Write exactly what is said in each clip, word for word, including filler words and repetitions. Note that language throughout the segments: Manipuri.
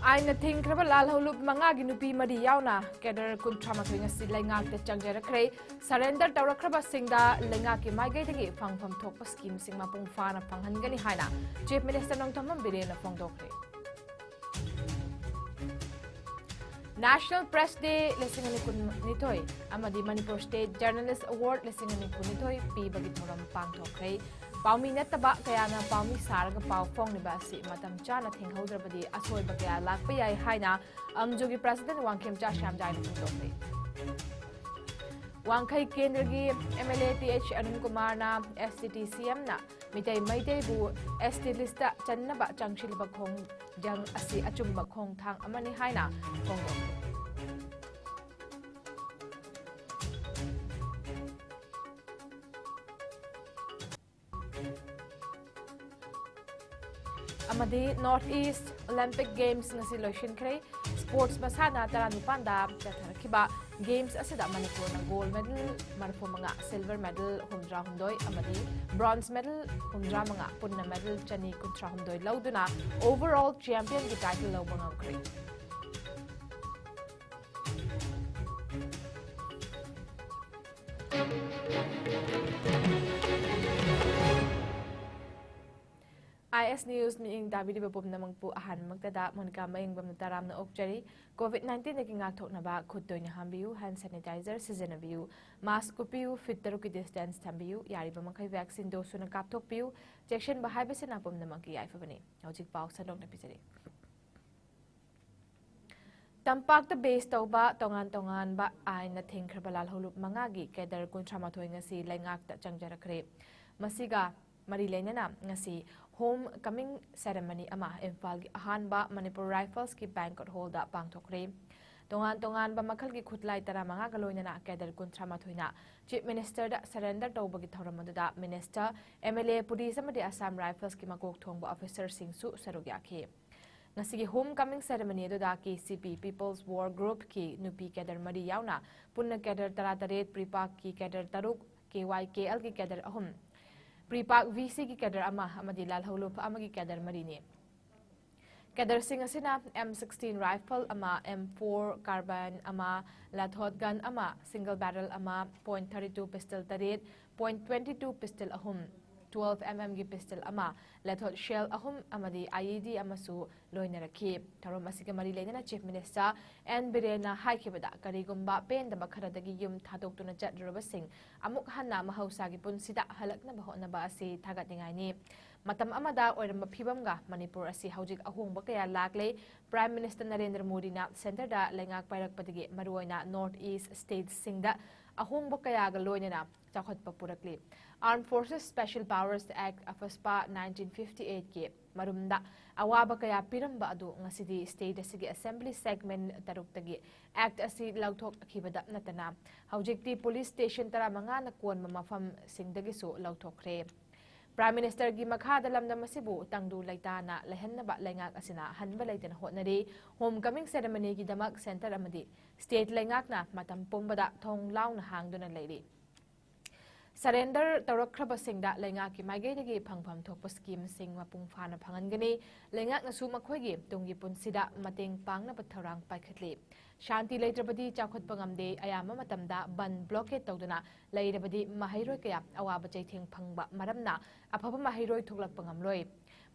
ꯑꯥꯏꯟꯅ ꯊꯤꯡꯈ꯭ꯔꯕ ꯂꯥꯜꯍꯧꯂꯨꯞ ꯃꯉꯥꯒꯤ ꯅꯨꯄꯤ ꯃꯔꯤ ꯌꯥꯎꯅ ꯀꯦꯗꯔ ꯀꯨꯟꯊ꯭ꯔꯥ ꯃꯥꯊꯣꯏ ꯉꯁꯤ ꯂꯩꯉꯥꯛꯇ ꯆꯪꯖꯔꯛꯈ꯭ꯔꯦ꯫ ꯁꯔꯦꯟꯗꯔ ꯇꯧꯔꯛꯈ꯭ꯔꯕꯁꯤꯡꯗ ꯂꯩꯉꯥꯛꯀꯤ ꯃꯥꯏꯀꯩꯗꯒꯤ ꯐꯪꯐꯝ ꯊꯣꯛꯄ ꯁ꯭ꯀꯤꯝꯁꯤꯡ ꯃꯄꯨꯡ ꯐꯥꯅ ꯐꯪꯍꯟꯒꯅꯤ ꯍꯥꯏꯅ ꯆꯤꯐ ꯃꯤꯅꯤꯁꯇꯔ ꯅꯣꯡꯊꯣꯝꯕꯝ ꯕꯤꯔꯦꯟꯅ ꯐꯣꯡꯗꯣꯛꯈ꯭ꯔꯦ꯫ National Press Day ꯂꯤꯁꯤꯡ ꯑꯅꯤ ꯀꯨꯟꯅꯤꯊꯣꯏ ꯑꯃꯗꯤ ꯃꯅꯤꯄꯨꯔ State Journalist Award ꯂꯤꯁꯤꯡ ꯑꯅꯤ ꯀꯨꯟꯅꯤꯊꯣꯏ ꯄꯤꯕꯒꯤ ꯊꯧꯔꯝ ꯄꯥꯡꯊꯣꯛꯈ꯭ꯔꯦ꯫ ꯄꯥꯎꯃꯤ ꯅꯠꯇꯕ ꯀꯌꯥꯅ ꯄꯥꯎꯃꯤ ꯁꯥꯔꯒ ꯄꯥꯎ ꯐꯣꯡꯂꯤꯕ ꯑꯁꯤ ꯃꯇꯝ ꯆꯥꯅ ꯊꯦꯡꯍꯧꯗ꯭ꯔꯕꯗꯤ ꯑꯁꯣꯏꯕ ꯀꯌꯥ ꯂꯥꯛꯄ ꯌꯥꯏ ꯍꯥꯏꯅ ꯑꯝꯖꯨꯒꯤ president ꯋꯥꯡꯈꯦꯝꯆꯥ ꯁ꯭ꯌꯥꯝꯖꯥꯏꯅ ꯐꯣꯡꯗꯣꯛꯂꯤ꯫ ꯋꯥꯡꯈꯩ ꯀꯦꯟꯗ꯭ꯔꯒꯤ MLA ꯇꯤ ꯑꯩꯆ ꯑꯔꯨꯟ ꯀꯨꯃꯥꯔꯅ STTCM ꯅ ꯃꯤꯇꯩ ꯃꯩꯇꯩꯕꯨ ST list ꯆꯟꯅꯕ ꯆꯪꯁꯤꯜꯂꯤꯕ ꯈꯣꯡꯖꯪ ꯑꯁꯤ ꯑꯆꯨꯝꯕ ꯈꯣꯡꯊꯥꯡ ꯑꯃꯅꯤ ꯍꯥꯏꯅ ꯐꯣꯡꯗꯣꯛꯂꯤ꯫ ꯑꯃꯗꯤ North East Olympic Games ꯉꯁꯤ ꯂꯣꯏꯁꯤꯟꯈ꯭ꯔꯦ꯫ Sports ꯃꯁꯥꯟꯅ ꯇꯔꯥꯅꯤꯄꯥꯟꯗ ꯆꯠꯊꯔꯛꯈꯤꯕ Games ꯑꯁꯤꯗ ꯃꯅꯤꯄꯨꯔꯅ gold medal ꯃꯔꯤꯐꯨ ꯃꯉꯥ, silver medal ꯍꯨꯝꯗ꯭ꯔꯥ ꯍꯨꯝꯗꯣꯏ ꯑꯃꯗꯤ bronze medal ꯍꯨꯝꯗ꯭ꯔꯥ ꯃꯉꯥ, ꯄꯨꯟꯅ medal ꯆꯅꯤ ꯀꯨꯟꯊ꯭ꯔꯥ ꯍꯨꯝꯗꯣꯏ ꯂꯧꯗꯨꯅ overall champion ꯒꯤ title ꯂꯧꯕ ꯉꯝꯈ꯭ꯔꯦ꯫ IS News ꯃꯤꯠꯌꯦꯡ ꯇꯥꯕꯤꯔꯤꯕ ꯄꯨꯝꯅꯃꯛꯄꯨ ꯑꯍꯥꯟꯕꯃꯛꯇꯗ ꯃꯣꯅꯤꯀꯥ ꯃꯌꯦꯡꯕꯝꯅ ꯇꯔꯥꯝꯅ ꯑꯣꯛꯆꯔꯤ꯫ COVID nineteen ꯗꯒꯤ ꯉꯥꯛꯊꯣꯛꯅꯕ ꯈꯨꯠ ꯇꯣꯏꯅ ꯍꯥꯝꯕꯤꯌꯨ, hand sanitizer ꯁꯤꯖꯤꯟꯅꯕꯤꯌꯨ, mask ꯎꯞꯄꯤꯌꯨ, feet ꯇꯔꯨꯛꯀꯤ distance ꯊꯝꯕꯤꯌꯨ, ꯌꯥꯔꯤꯕ ꯃꯈꯩ vaccine dose ꯁꯨꯅ ꯀꯥꯞꯊꯣꯛꯄꯤꯌꯨ꯫ ꯆꯦꯛꯁꯤꯟꯕ ꯍꯥꯏꯕꯁꯤꯅ ꯄꯨꯝꯅꯃꯛꯀꯤ ꯌꯥꯏꯐꯕꯅꯤ꯫ ꯍꯧꯖꯤꯛ ꯄꯥꯎ ꯁꯟꯗꯣꯛꯅ ꯄꯤꯖꯔꯤ꯫ ꯇꯝꯄꯥꯛꯇ base ꯇꯧꯕ ꯇꯣꯉꯥꯟ ꯇꯣꯉꯥꯟꯕ ꯑꯥꯏꯟꯅ ꯊꯤꯡꯈ꯭ꯔꯕ ꯂꯥꯜꯍꯧꯂꯨꯞ ꯃꯉꯥꯒꯤ cadre ꯀꯨꯟꯊ꯭ꯔꯥ ꯃꯥꯊꯣꯏ ꯉꯁꯤ ꯂꯩꯉꯥꯛꯇ ꯆꯪꯖꯔꯛꯈ꯭ꯔꯦ꯫ ꯃꯁꯤꯒ ꯃꯔꯤ ꯂꯩꯅꯅ ꯉꯁꯤ home coming ceremony ꯑꯃ ꯏꯝꯐꯥꯜꯒꯤ ꯑꯍꯥꯟꯕ ꯃꯅꯤꯄꯨꯔ Riflesꯀꯤ banquet hallꯗ ꯄꯥꯡꯊꯣꯛꯈ꯭ꯔꯦ꯫ ꯇꯣꯉꯥꯟ ꯇꯣꯉꯥꯟꯕ ꯃꯈꯜꯒꯤ ꯈꯨꯠꯂꯥꯏ ꯇꯔꯥꯃꯉꯥꯒ ꯂꯣꯏꯅꯅ cadre ꯀꯨꯟꯊ꯭ꯔꯥ ꯃꯥꯊꯣꯏꯅ Chief Ministerꯗ surrender ꯇꯧꯕꯒꯤ ꯊꯧꯔꯝ ꯑꯗꯨꯗ minister, MLA, police ꯑꯃꯗꯤ Assam Riflesꯀꯤ ꯃꯀꯣꯛ ꯊꯣꯡꯕ officerꯁꯤꯡꯁꯨ ꯁꯔꯨꯛ ꯌꯥꯈꯤ꯫ ꯉꯁꯤꯒꯤ home coming ceremony ꯑꯗꯨꯗ KCP People's War Groupꯀꯤ ꯅꯨꯄꯤ cadre ꯃꯔꯤ ꯌꯥꯎꯅ ꯄꯨꯟꯅ cadre ꯇꯔꯥꯇꯔꯦꯠ, PREPAKꯀꯤ cadre ꯇꯔꯨꯛ, KYKLꯒꯤ cadre ꯑꯍꯨꯝ, PREPAK VCꯒꯤ cadre ꯑꯃ ꯑꯃꯗꯤ ꯂꯥꯜꯍꯧꯂꯨꯞ ꯑꯃꯒꯤ cadre ꯃꯔꯤꯅꯤ꯫ Cadreꯁꯤꯡ ꯑꯁꯤꯅ M sixteen rifle ꯑꯃ, M four carbine ꯑꯃ, ꯂꯥꯊꯣꯠ gun ꯑꯃ, single barrel ꯑꯃ, point thirty two pistol ꯇꯔꯦꯠ, point twenty two pistol ꯑꯍꯨꯝ, twelve mmꯒꯤ pistol ꯑꯃ, ꯂꯥꯊꯣꯠ shell ꯑꯍꯨꯝ ꯑꯃꯗꯤ IED ꯑꯃꯁꯨ ꯂꯣꯏꯅꯔꯛꯈꯤ꯫ ꯊꯧꯔꯝ ꯑꯁꯤꯒ ꯃꯔꯤ ꯂꯩꯅꯅ Chief Minister N ꯕꯤꯔꯦꯟꯅ ꯍꯥꯏꯈꯤꯕꯗ, ꯀꯔꯤꯒꯨꯝꯕ ꯄꯦꯟꯗꯕ ꯈꯔꯗꯒꯤ ꯌꯨꯝ ꯊꯥꯗꯣꯛꯇꯨꯅ ꯆꯠꯂꯨꯔꯕꯁꯤꯡ ꯑꯃꯨꯛ ꯍꯟꯅ ꯃꯍꯧꯁꯥꯒꯤ ꯄꯨꯟꯁꯤꯗ ꯍꯜꯂꯛꯅꯕ ꯍꯣꯠꯅꯕ ꯑꯁꯤ ꯊꯥꯒꯠꯅꯤꯡꯉꯥꯏꯅꯤ꯫ ꯃꯇꯝ ꯑꯃꯗ ꯑꯣꯏꯔꯝꯕ ꯐꯤꯕꯝꯒ ꯃꯅꯤꯄꯨꯔ ꯑꯁꯤ ꯍꯧꯖꯤꯛ ꯑꯍꯣꯡꯕ ꯀꯌꯥ ꯂꯥꯛꯂꯦ꯫ Prime Minister ꯅꯔꯦꯟꯗ꯭ꯔ ꯃꯣꯗꯤꯅ centreꯗ ꯂꯩꯉꯥꯛ ꯄꯥꯏꯔꯛꯄꯗꯒꯤ ꯃꯔꯨꯑꯣꯏꯅ North East statesꯁꯤꯡꯗ ꯑꯍꯣꯡꯕ ꯀꯌꯥꯒ ꯂꯣꯏꯅꯅ ꯆꯥꯎꯈꯠꯄ ꯄꯨꯔꯛꯂꯤ꯫ Armed Forces Special Powers Act, AFSPA, nineteen fifty eightꯀꯤ ꯃꯔꯨꯝꯗ ꯑꯋꯥꯕ ꯀꯌꯥ ꯄꯤꯔꯝꯕ ꯑꯗꯨ ꯉꯁꯤꯗꯤ state ꯑꯁꯤꯒꯤ assembly segment ꯇꯔꯨꯛꯇꯒꯤ act ꯑꯁꯤ ꯂꯧꯊꯣꯛꯈꯤꯕꯗ ꯅꯠꯇꯅ ꯍꯧꯖꯤꯛꯇꯤ police station ꯇꯔꯥꯃꯉꯥꯅ ꯀꯣꯟꯕ ꯃꯐꯝꯁꯤꯡꯗꯒꯤꯁꯨ ꯂꯧꯊꯣꯛꯈ꯭ꯔꯦ꯫ Prime Ministerꯒꯤ ꯃꯈꯥꯗ ꯂꯝꯗꯝ ꯑꯁꯤꯕꯨ ꯇꯪꯗꯨ ꯂꯩꯇꯥꯅ ꯂꯩꯍꯟꯅꯕ ꯂꯩꯉꯥꯛ ꯑꯁꯤꯅ ꯍꯟꯕ ꯂꯩꯇꯅ ꯍꯣꯠꯅꯔꯤ꯫ Home coming ceremonyꯒꯤꯗꯃꯛ centre ꯑꯃꯗꯤ state ꯂꯩꯉꯥꯛꯅ ꯃꯇꯝ ꯄꯨꯝꯕꯗ ꯊꯣꯡ ꯂꯥꯎꯅ ꯍꯥꯡꯗꯨꯅ ꯂꯩꯔꯤ꯫ Surrender ꯇꯧꯔꯛꯈ꯭ꯔꯕꯁꯤꯡꯗ ꯂꯩꯉꯥꯛꯀꯤ ꯃꯥꯏꯀꯩꯗꯒꯤ ꯐꯪꯐꯝ ꯊꯣꯛꯄ schemeꯁꯤꯡ ꯃꯄꯨꯡ ꯐꯥꯅ ꯐꯪꯍꯟꯒꯅꯤ꯫ ꯂꯩꯉꯥꯛꯅꯁꯨ ꯃꯈꯣꯏꯒꯤ ꯇꯨꯡꯒꯤ ꯄꯨꯟꯁꯤꯗ ꯃꯇꯦꯡ ꯄꯥꯡꯅꯕ ꯊꯧꯔꯥꯡ ꯄꯥꯏꯈꯠꯂꯤ꯫ ꯁꯥꯟꯇꯤ ꯂꯩꯇ꯭ꯔꯕꯗꯤ ꯆꯥꯎꯈꯠꯄ ꯉꯝꯗꯦ꯫ ꯑꯌꯥꯝꯕ ꯃꯇꯝꯗ ꯕꯟ blockade ꯇꯧꯗꯨꯅ ꯂꯩꯔꯕꯗꯤ ꯃꯍꯩꯔꯣꯏ ꯀꯌꯥ ꯑꯋꯥꯕ ꯆꯩꯊꯦꯡ ꯐꯪꯕ ꯃꯔꯝꯅ ꯑꯐꯕ ꯃꯍꯩꯔꯣꯏ ꯊꯣꯛꯂꯛꯄ ꯉꯝꯂꯣꯏ꯫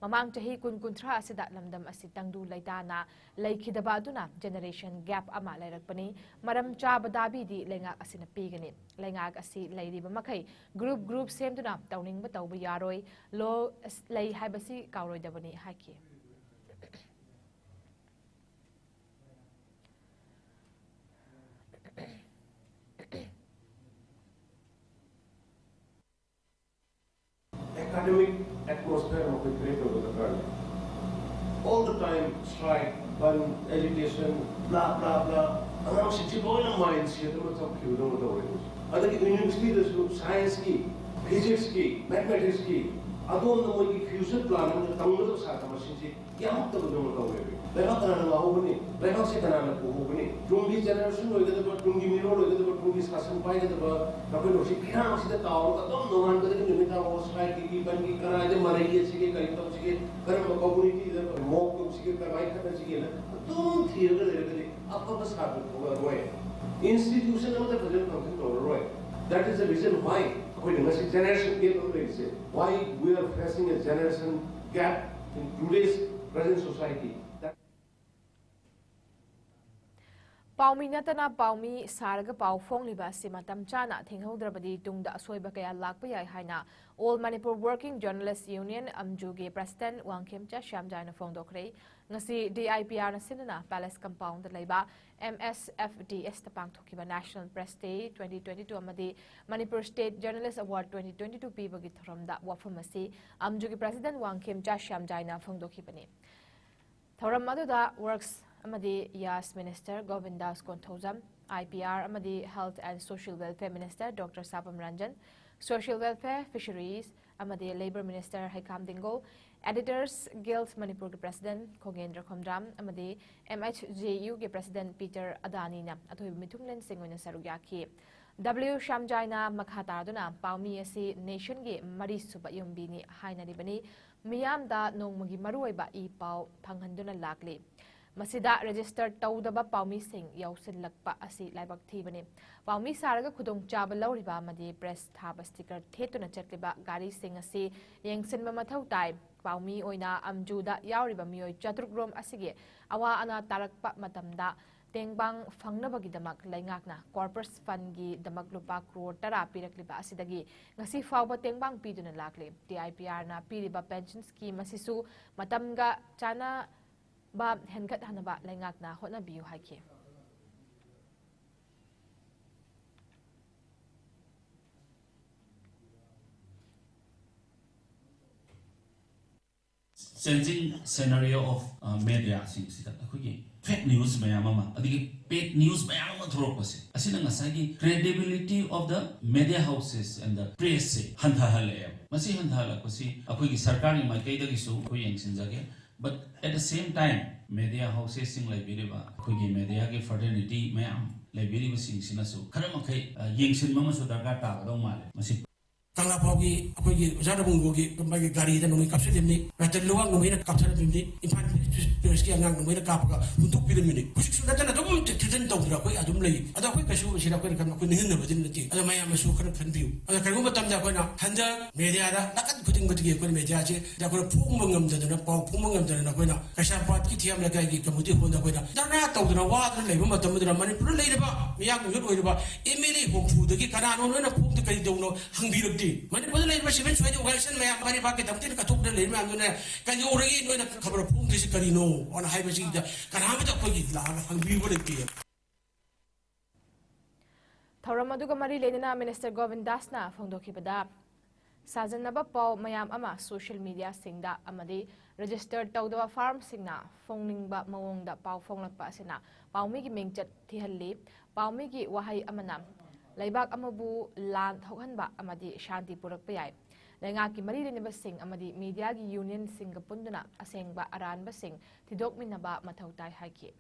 ꯃꯃꯥꯡ ꯆꯍꯤ ꯀꯨꯟ ꯀꯨꯟꯊ꯭ꯔꯥ ꯑꯁꯤꯗ ꯂꯝꯗꯝ ꯑꯁꯤ ꯇꯪꯗꯨ ꯂꯩꯇꯥꯅ ꯂꯩꯈꯤꯗꯕ ꯑꯗꯨꯅ generation gap ꯑꯃ ꯂꯩꯔꯛꯄꯅꯤ꯫ ꯃꯔꯝ ꯆꯥꯕ ꯗꯥꯕꯤꯗꯤ ꯂꯩꯉꯥꯛ ꯑꯁꯤꯅ ꯄꯤꯒꯅꯤ꯫ ꯂꯩꯉꯥꯛ ꯑꯁꯤ ꯂꯩꯔꯤꯕ ꯃꯈꯩ group group ꯁꯦꯝꯗꯨꯅ ꯇꯧꯅꯤꯡꯕ ꯇꯧꯕ ꯌꯥꯔꯣꯏ꯫ Law ꯂꯩ ꯍꯥꯏꯕꯁꯤ ꯀꯥꯎꯔꯣꯏꯗꯕꯅꯤ ꯍꯥꯏꯈꯤ꯫ Academic atmosphere ꯑꯃ ꯑꯩꯈꯣꯏ create ꯇꯧꯕ ꯗꯔꯀꯥꯔ ꯂꯩ꯫ All the time strike, ban, agitation, blah blah blah, ꯑꯉꯥꯡꯁꯤꯡꯁꯤ ꯂꯣꯏꯅ mindset ꯑꯃ ꯆꯠꯈꯤꯕꯗꯧꯅ ꯇꯧꯔꯦ ꯍꯧꯖꯤꯛ꯫ ꯑꯗꯒꯤ universityꯗꯁꯨ scienceꯀꯤ, physicski, mathematicsꯀꯤ ꯑꯗꯣꯝꯗ ꯃꯣꯏꯒꯤ future plan ꯑꯃ ꯇꯝꯒꯗꯕ ꯁꯥꯇ꯭ꯔ ꯃꯁꯤꯡꯁꯤ ꯌꯥꯝꯃꯛꯇꯕꯗꯧꯅ ꯇꯧꯔꯦꯕ꯫ ꯂꯩꯕꯥꯛ ꯀꯅꯥꯅ ꯉꯥꯛꯍꯧꯒꯅꯤ? ꯂꯩꯕꯥꯛꯁꯦ ꯀꯅꯥꯅ ꯄꯨꯍꯧꯒꯅꯤ? ꯇꯨꯡꯒꯤ generation ꯑꯣꯏꯒꯗꯕ, ꯇꯨꯡꯒꯤ ꯃꯤꯔꯣꯜ ꯑꯣꯏꯒꯗꯕ, ꯇꯨꯡꯒꯤ ꯁꯥꯁꯟ ꯄꯥꯏꯒꯗꯕ ꯅꯈꯣꯏꯅ ꯍꯧꯖꯤꯛ ꯏꯔꯥꯡꯁꯤꯗ ꯇꯥꯎꯔꯒ ꯑꯗꯨꯝ ꯅꯣꯡꯉꯥꯟꯕꯗꯒꯤ ꯅꯨꯃꯤꯠ ꯇꯥꯕ ꯁꯣꯁꯥꯏꯇꯤꯒꯤ ꯕꯟꯒꯤ ꯀꯅꯥꯗ ꯃꯔꯩ ꯌꯦꯠꯁꯤꯒꯦ, ꯀꯔꯤ ꯇꯧꯁꯤꯒꯦ, ꯀꯔꯝꯕ ꯀꯝꯃꯨꯅꯤꯇꯤꯗ ꯃꯣꯛ ꯇꯧꯁꯤꯒꯦ, ꯀꯃꯥꯏꯅ ꯈꯠꯅꯁꯤꯒꯦꯅ ꯑꯗꯨꯝ ꯊꯤꯔꯒ ꯂꯩꯔꯒꯗꯤ ꯑꯐꯕ ꯁꯥꯇ꯭ꯔ ꯊꯣꯛꯂꯛꯑꯔꯣꯏ꯫ ꯏꯟꯁꯇꯤꯇ꯭ꯌꯨꯁꯟ ꯑꯃꯗ ꯐꯖꯅ ꯐꯪꯁꯟ ꯇꯧꯔꯔꯣꯏ꯫ That is the reason why ꯑꯩꯈꯣꯏꯅ ꯉꯁꯤ ꯖꯦꯅꯦꯔꯦꯁꯟ ꯒꯦꯞ ꯑꯃ ꯂꯩꯔꯤꯁꯦ꯫ Why we are facing a generation gap in today's present society? That ꯄꯥꯎꯃꯤ ꯅꯠꯇꯅ ꯄꯥꯎꯃꯤ ꯁꯥꯔꯒ ꯄꯥꯎ ꯐꯣꯡꯂꯤꯕ ꯑꯁꯤ ꯃꯇꯝ ꯆꯥꯅ ꯊꯦꯡꯍꯧꯗ꯭ꯔꯕꯗꯤ ꯇꯨꯡꯗ ꯑꯁꯣꯏꯕ ꯀꯌꯥ ꯂꯥꯛꯄ ꯌꯥꯏ ꯍꯥꯏꯅ All Manipur Working Journalist Union, ꯑꯝꯖꯨꯒꯤ ꯄ꯭ꯔꯁꯤꯗꯦꯟꯠ ꯋꯥꯡꯈꯦꯝꯆꯥ ꯁ꯭ꯌꯥꯝꯖꯥꯏꯅ ꯐꯣꯡꯗꯣꯛꯈ꯭ꯔꯦ꯫ ꯉꯁꯤ D I P Rꯅ ꯁꯤꯟꯗꯨꯅ ꯄꯦꯂꯦꯁ ꯀꯝꯄꯥꯎꯟꯗ ꯂꯩꯕ M S F D Sꯇ ꯄꯥꯡꯊꯣꯛꯈꯤꯕ National Press Day twenty twenty-two ꯑꯃꯗꯤ Manipur State Journalist Award twenty twenty-two ꯄꯤꯕꯒꯤ ꯊꯧꯔꯝꯗ ꯋꯥꯐꯝ ꯑꯁꯤ ꯑꯝꯖꯨꯒꯤ ꯄ꯭ꯔꯁꯤꯗꯦꯟꯠ ꯋꯥꯡꯈꯦꯝꯆꯥ ꯁ꯭ꯌꯥꯝꯖꯥꯏꯅ ꯐꯣꯡꯗꯣꯛꯈꯤꯕꯅꯤ꯫ ꯊꯧꯔꯝ ꯑꯗꯨꯗ Works ꯑꯃꯗꯤ Yas Minister ꯒꯣꯕꯤꯟꯗꯥꯁ Konthoujam, I P R ꯑꯃꯗꯤ Health and Social Welfare Minister Doctor ꯁꯥꯄꯝ Ranjan, Social Welfare, Fisheries ꯑꯃꯗꯤ Labour Minister ꯍꯩꯈꯥꯝ ꯗꯤꯡꯒꯣ, Editors Guild ꯃꯅꯤꯄꯨꯔꯒꯤ President ꯈꯣꯒꯦꯟꯗ꯭ꯔ ꯈꯣꯝꯗ꯭ꯔꯥꯝ ꯑꯃꯗꯤ M H J Uꯒꯤ President Peter ꯑꯗꯥꯅꯤꯅ ꯑꯊꯣꯏꯕ ꯃꯤꯊꯨꯡꯂꯦꯟꯁꯤꯡ ꯑꯣꯏꯅ ꯁꯔꯨꯛ ꯌꯥꯈꯤ꯫ W ꯁ꯭ꯌꯥꯝꯖꯥꯏꯅ ꯃꯈꯥ ꯇꯥꯗꯨꯅ ꯄꯥꯎꯃꯤ ꯑꯁꯤ nationꯒꯤ ꯃꯔꯤꯁꯨꯕ ꯌꯨꯝꯕꯤꯅꯤ ꯍꯥꯏꯅꯔꯤꯕꯅꯤ꯫ ꯃꯤꯌꯥꯝꯗ ꯅꯣꯡꯃꯒꯤ ꯃꯔꯨꯑꯣꯏꯕ ꯏ ꯄꯥꯎ ꯐꯪꯍꯟꯗꯨꯅ ꯂꯥꯛꯂꯤ꯫ ꯃꯁꯤꯗ register ꯇꯧꯗꯕ ꯄꯥꯎꯃꯤꯁꯤꯡ ꯌꯥꯎꯁꯤꯜꯂꯛꯄ ꯑꯁꯤ ꯂꯥꯏꯕꯛ ꯊꯤꯕꯅꯤ꯫ ꯄꯥꯎꯃꯤ ꯁꯥꯔꯒ ꯈꯨꯗꯣꯡꯆꯥꯕ ꯂꯧꯔꯤꯕ ꯑꯃꯗꯤ press ꯊꯥꯕ sticker ꯊꯦꯠꯇꯨꯅ ꯆꯠꯂꯤꯕ ꯒꯥꯔꯤꯁꯤꯡ ꯑꯁꯤ ꯌꯦꯡꯁꯤꯟꯕ ꯃꯊꯧ ꯇꯥꯏ꯫ ꯄꯥꯎꯃꯤ ꯑꯣꯏꯅ ꯑꯝꯖꯨꯗ ꯌꯥꯎꯔꯤꯕ ꯃꯤꯑꯣꯏ ꯆꯥꯇ꯭ꯔꯨꯛ ꯔꯣꯝ ꯑꯁꯤꯒꯤ ꯑꯋꯥ ꯑꯅꯥ ꯇꯥꯔꯛꯄ ꯃꯇꯝꯗ ꯇꯦꯡꯕꯥꯡ ꯐꯪꯅꯕꯒꯤꯗꯃꯛ ꯂꯩꯉꯥꯛꯅ Corpus Fundꯒꯤꯗꯃꯛ ꯂꯨꯄꯥ ꯀ꯭ꯔꯣꯔ ꯇꯔꯥ ꯄꯤꯔꯛꯂꯤꯕ ꯑꯁꯤꯗꯒꯤ ꯉꯁꯤ ꯐꯥꯎꯕ ꯇꯦꯡꯕꯥꯡ ꯄꯤꯗꯨꯅ ꯂꯥꯛꯂꯤ꯫ D I P Rꯅ ꯄꯤꯔꯤꯕ pension scheme ꯑꯁꯤꯁꯨ ꯃꯇꯝꯒ ꯆꯥꯟꯅꯕ ꯍꯦꯟꯒꯠꯍꯟꯅꯕ ꯂꯩꯉꯥꯛꯅ ꯍꯣꯠꯅꯕꯤꯌꯨ ꯍꯥꯏꯈꯤ꯫ Changing scenario of mediaꯁꯤꯡꯁꯤꯗ ꯑꯩꯈꯣꯏꯒꯤ fake news ꯃꯌꯥꯝ ꯑꯃ, ꯑꯗꯒꯤ paid news ꯃꯌꯥꯝ ꯑꯃ ꯊꯣꯛꯂꯛꯄꯁꯦ, ꯑꯁꯤꯅ ꯉꯁꯥꯏꯒꯤ credibility of the media houses and the pressꯁꯦ ꯍꯟꯊꯍꯜꯂꯛꯑꯦꯕ꯫ ꯃꯁꯤ ꯍꯟꯊꯍꯜꯂꯛꯄꯁꯤ ꯑꯩꯈꯣꯏꯒꯤ ꯁꯔꯀꯥꯔꯒꯤ ꯃꯥꯏꯀꯩꯗꯒꯤꯁꯨ ꯑꯩꯈꯣꯏ ꯌꯦꯡꯁꯤꯟꯖꯒꯦ, but at the same time media housesꯁꯤꯡ ꯂꯩꯕꯤꯔꯤꯕ ꯑꯩꯈꯣꯏꯒꯤ mediaꯒꯤ fraternity ꯃꯌꯥꯝ ꯂꯩꯕꯤꯔꯤꯕꯁꯤꯡꯁꯤꯅꯁꯨ ꯈꯔ ꯃꯈꯩ ꯌꯦꯡꯁꯤꯟꯕ ꯑꯃꯁꯨ ꯗꯔꯀꯥꯔ ꯇꯥꯒꯗꯧ ꯃꯥꯜꯂꯦ꯫ ꯃꯁꯤ ꯀꯪꯂꯥ ꯐꯥꯎꯒꯤ ꯑꯩꯈꯣꯏꯒꯤ ꯑꯣꯖꯥ ꯅꯕꯨꯡꯒꯣꯒꯤ ꯃꯥꯒꯤ ꯒꯥꯔꯤꯗ ꯅꯣꯡꯃꯩ ꯀꯥꯞꯁꯤꯜꯂꯤꯕꯅꯤ, ꯔꯇꯟ ꯂꯨꯋꯥꯡ ꯅꯣꯡꯃꯩꯅ ꯀꯥꯞꯊꯔꯝꯃꯤꯕꯅꯤ, ꯏꯝꯐꯥꯜ ꯄ꯭ꯔꯦꯁꯀꯤ ꯑꯉꯥꯡ ꯅꯣꯡꯃꯩꯅ ꯀꯥꯞꯄꯒ ꯍꯨꯟꯗꯣꯛꯄꯤꯔꯝꯃꯤꯅꯤ꯫ ꯍꯧꯖꯤꯛꯁꯨ ꯅꯠꯇꯅ ꯑꯗꯨꯝ ꯊꯤꯖꯤꯟ ꯇꯧꯗꯅ ꯑꯩꯈꯣꯏ ꯑꯗꯨꯝ ꯂꯩ꯫ ꯑꯗꯣ ꯑꯩꯈꯣꯏ ꯀꯩꯁꯨ ꯁꯤꯗ ꯑꯩꯈꯣꯏꯅ ꯈꯟꯕ ꯑꯩꯈꯣꯏ ꯅꯤꯡꯍꯟꯅꯕꯗꯤ ꯅꯠꯇꯦ꯫ ꯑꯗꯣ ꯃꯌꯥꯝꯅꯁꯨ ꯈꯔ ꯈꯟꯕꯤꯌꯨ꯫ ꯑꯗꯣ ꯀꯔꯤꯒꯨꯝꯕ ꯃꯇꯝꯗ ꯑꯩꯈꯣꯏꯅ ꯍꯟꯗꯛ ꯃꯦꯗꯤꯌꯥꯗ ꯅꯥꯀꯟ ꯈꯨꯗꯤꯡꯃꯛꯇꯒꯤ ꯑꯩꯈꯣꯏꯅ ꯃꯦꯗꯤꯌꯥꯁꯦ ꯑꯩꯈꯣꯏꯅ ꯐꯣꯡꯕ ꯉꯝꯗꯗꯅ, ꯄꯥꯎ ꯐꯣꯡꯕ ꯉꯝꯗꯗꯅ ꯑꯩꯈꯣꯏꯅ ꯀꯩꯁꯥꯝꯄꯥꯠꯀꯤ ꯊꯤꯌꯥꯝ ꯂꯩꯀꯥꯏꯒꯤ ꯀꯝꯃꯨꯅꯤꯇꯤ ꯍꯣꯜꯗ ꯑꯩꯈꯣꯏꯅ ꯙꯔꯅꯥ ꯇꯧꯗꯅ ꯋꯥꯗꯨꯅ ꯂꯩꯕ ꯃꯇꯝ ꯑꯗꯨꯗ ꯃꯅꯤꯄꯨꯔꯗ ꯂꯩꯔꯤꯕ ꯃꯤꯌꯥꯝ ꯃꯤꯍꯨꯠ ꯑꯣꯏꯔꯤꯕ ꯑꯦꯝ ꯑꯦꯜ ꯑꯦ ꯍꯨꯝꯐꯨꯗꯒꯤ ꯀꯅꯥꯅꯣ ꯅꯣꯏꯅ ꯐꯣꯡꯗ ꯀꯔꯤ ꯇꯧꯅꯣ ꯍꯪꯕꯤꯔꯛꯇꯦ꯫ ꯃꯅꯤꯄꯨꯔꯗ ꯂꯩꯔꯤꯕ civil society organization ꯃꯌꯥꯝ, ꯃꯔꯩꯕꯥꯛꯀꯤ ꯗꯃꯛꯇ ꯀꯠꯊꯣꯛꯇꯅ ꯂꯩꯔꯤꯕ ꯃꯌꯥꯝꯗꯨꯅ ꯀꯩꯗꯧꯔꯒꯦ ꯅꯣꯏꯅ ꯈꯕꯔ ꯐꯣꯡꯗ꯭ꯔꯤꯁꯤ ꯀꯔꯤꯅꯣ ꯑꯅ ꯍꯥꯏꯕꯁꯤꯗ ꯀꯅꯥꯃꯠꯇ ꯑꯩꯈꯣꯏꯒꯤ ꯂꯥꯛꯑꯒ ꯍꯪꯕꯤꯕ ꯂꯩꯇꯦ꯫ ꯊꯧꯔꯝ ꯑꯗꯨꯒ ꯃꯔꯤ ꯂꯩꯅꯅ ꯃꯤꯅꯤꯁꯇꯔ ꯒꯣꯕꯤꯟ ꯗꯥꯁꯅ ꯐꯣꯡꯗꯣꯛꯈꯤꯕꯗ, ꯁꯥꯖꯟꯅꯕ ꯄꯥꯎ ꯃꯌꯥꯝ ꯑꯃ ꯁꯣꯁꯤꯌꯦꯜ ꯃꯤꯗꯤꯌꯥꯁꯤꯡꯗ ꯑꯃꯗꯤ ꯔꯦꯖꯤꯁꯇꯔ ꯇꯧꯗꯕ ꯐꯥꯔꯝꯁꯤꯡꯅ ꯐꯣꯡꯅꯤꯡꯕ ꯃꯑꯣꯡꯗ ꯄꯥꯎ ꯐꯣꯡꯂꯛꯄ ꯑꯁꯤꯅ ꯄꯥꯎꯃꯤꯒꯤ ꯃꯤꯡꯆꯠ ꯊꯤꯍꯜꯂꯤ꯫ ꯄꯥꯎꯃꯤꯒꯤ ꯋꯥꯍꯩ ꯑꯃꯅ ꯂꯩꯕꯥꯛ ꯑꯃꯕꯨ ꯂꯥꯟ ꯊꯣꯛꯍꯟꯕ ꯑꯃꯗꯤ ꯁꯥꯟꯇꯤ ꯄꯨꯔꯛꯄ ꯌꯥꯏ꯫ ꯂꯩꯉꯥꯛꯀꯤ ꯃꯔꯤ ꯂꯩꯅꯕꯁꯤꯡ ꯑꯃꯗꯤ ꯃꯤꯗꯤꯌꯥꯒꯤ ꯌꯨꯅꯤꯌꯟꯁꯤꯡꯒ ꯄꯨꯟꯗꯨꯅ ꯑꯁꯦꯡꯕ ꯑꯔꯥꯟꯕꯁꯤꯡ ꯊꯤꯗꯣꯛꯃꯤꯟꯅꯕ ꯃꯊꯧ ꯇꯥꯏ ꯍꯥꯏꯈꯤ꯫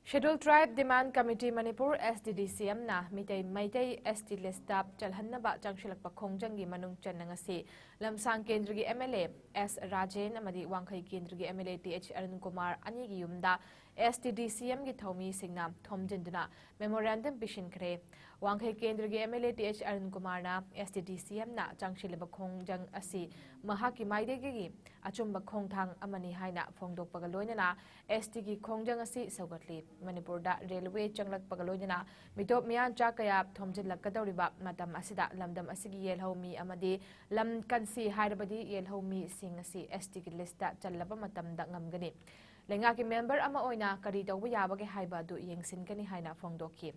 Scheduled Tribe Demand Committee Manipur, S T D C M ꯅ Meitei Meitei S T list ꯇ ꯆꯜꯍꯟꯅꯕ ꯆꯪꯁꯤꯜꯂꯛꯄ ꯈꯣꯡꯖꯪꯒꯤ ꯃꯅꯨꯡ ꯆꯟꯅ ꯉꯁꯤ ꯂꯝꯁꯥꯡ ꯀꯦꯟꯗ꯭ꯔꯒꯤ M L A S Rajen ꯑꯃꯗꯤ ꯋꯥꯡꯈꯩ ꯀꯦꯟꯗ꯭ꯔꯒꯤ M L A T H Arun Kumar ꯑꯅꯤꯒꯤ ꯌꯨꯝꯗ S T D C M ꯒꯤ ꯊꯧꯃꯤꯁꯤꯡꯅ ꯊꯣꯝꯖꯤꯟꯗꯨꯅ memorandum ꯄꯤꯁꯤꯟꯈ꯭ꯔꯦ꯫ ꯋꯥꯡꯈꯩ ꯀꯦꯟꯗ꯭ꯔꯒꯤ M L A T H Arun ꯀꯨꯃꯥꯔꯅ S T D C M ꯅ ꯆꯪꯁꯤꯜꯂꯤꯕ ꯈꯣꯡꯖꯪ ꯑꯁꯤ ꯃꯍꯥꯛꯀꯤ ꯃꯥꯏꯀꯩꯗꯒꯤ ꯑꯆꯨꯝꯕ ꯈꯣꯡꯊꯥꯡ ꯑꯃꯅꯤ ꯍꯥꯏꯅ ꯐꯣꯡꯗꯣꯛꯄꯒ ꯂꯣꯏꯅꯅ S T ꯒꯤ ꯈꯣꯡꯖꯪ ꯑꯁꯤ ꯁꯧꯒꯠꯂꯤ꯫ ꯃꯅꯤꯄꯨꯔꯗ ꯔꯦꯜꯋꯦ ꯆꯪꯂꯛꯄꯒ ꯂꯣꯏꯅꯅ ꯃꯤꯇꯣꯞ ꯃꯤꯌꯥꯟꯆꯥ ꯀꯌꯥ ꯊꯣꯝꯖꯤꯜꯂꯛꯀꯗꯧꯔꯤꯕ ꯃꯇꯝ ꯑꯁꯤꯗ ꯂꯝꯗꯝ ꯑꯁꯤꯒꯤ ꯌꯦꯜꯍꯧꯃꯤ ꯑꯃꯗꯤ ꯂꯝ ꯀꯟꯁꯤ ꯍꯥꯏꯔꯕꯗꯤ ꯌꯦꯜꯍꯧꯃꯤꯁꯤꯡ ꯑꯁꯤ S T ꯒꯤ list ꯇ ꯆꯜꯂꯕ ꯃꯇꯝꯗ ꯉꯝꯒꯅꯤ꯫ ꯂꯩꯉꯥꯛꯀꯤ member ꯑꯃ ꯑꯣꯏꯅ ꯀꯔꯤ ꯇꯧꯕ ꯌꯥꯕꯒꯦ ꯍꯥꯏꯕ ꯑꯗꯨ ꯌꯦꯡꯁꯤꯟꯒꯅꯤ ꯍꯥꯏꯅ ꯐꯣꯡꯗꯣꯛꯈꯤ꯫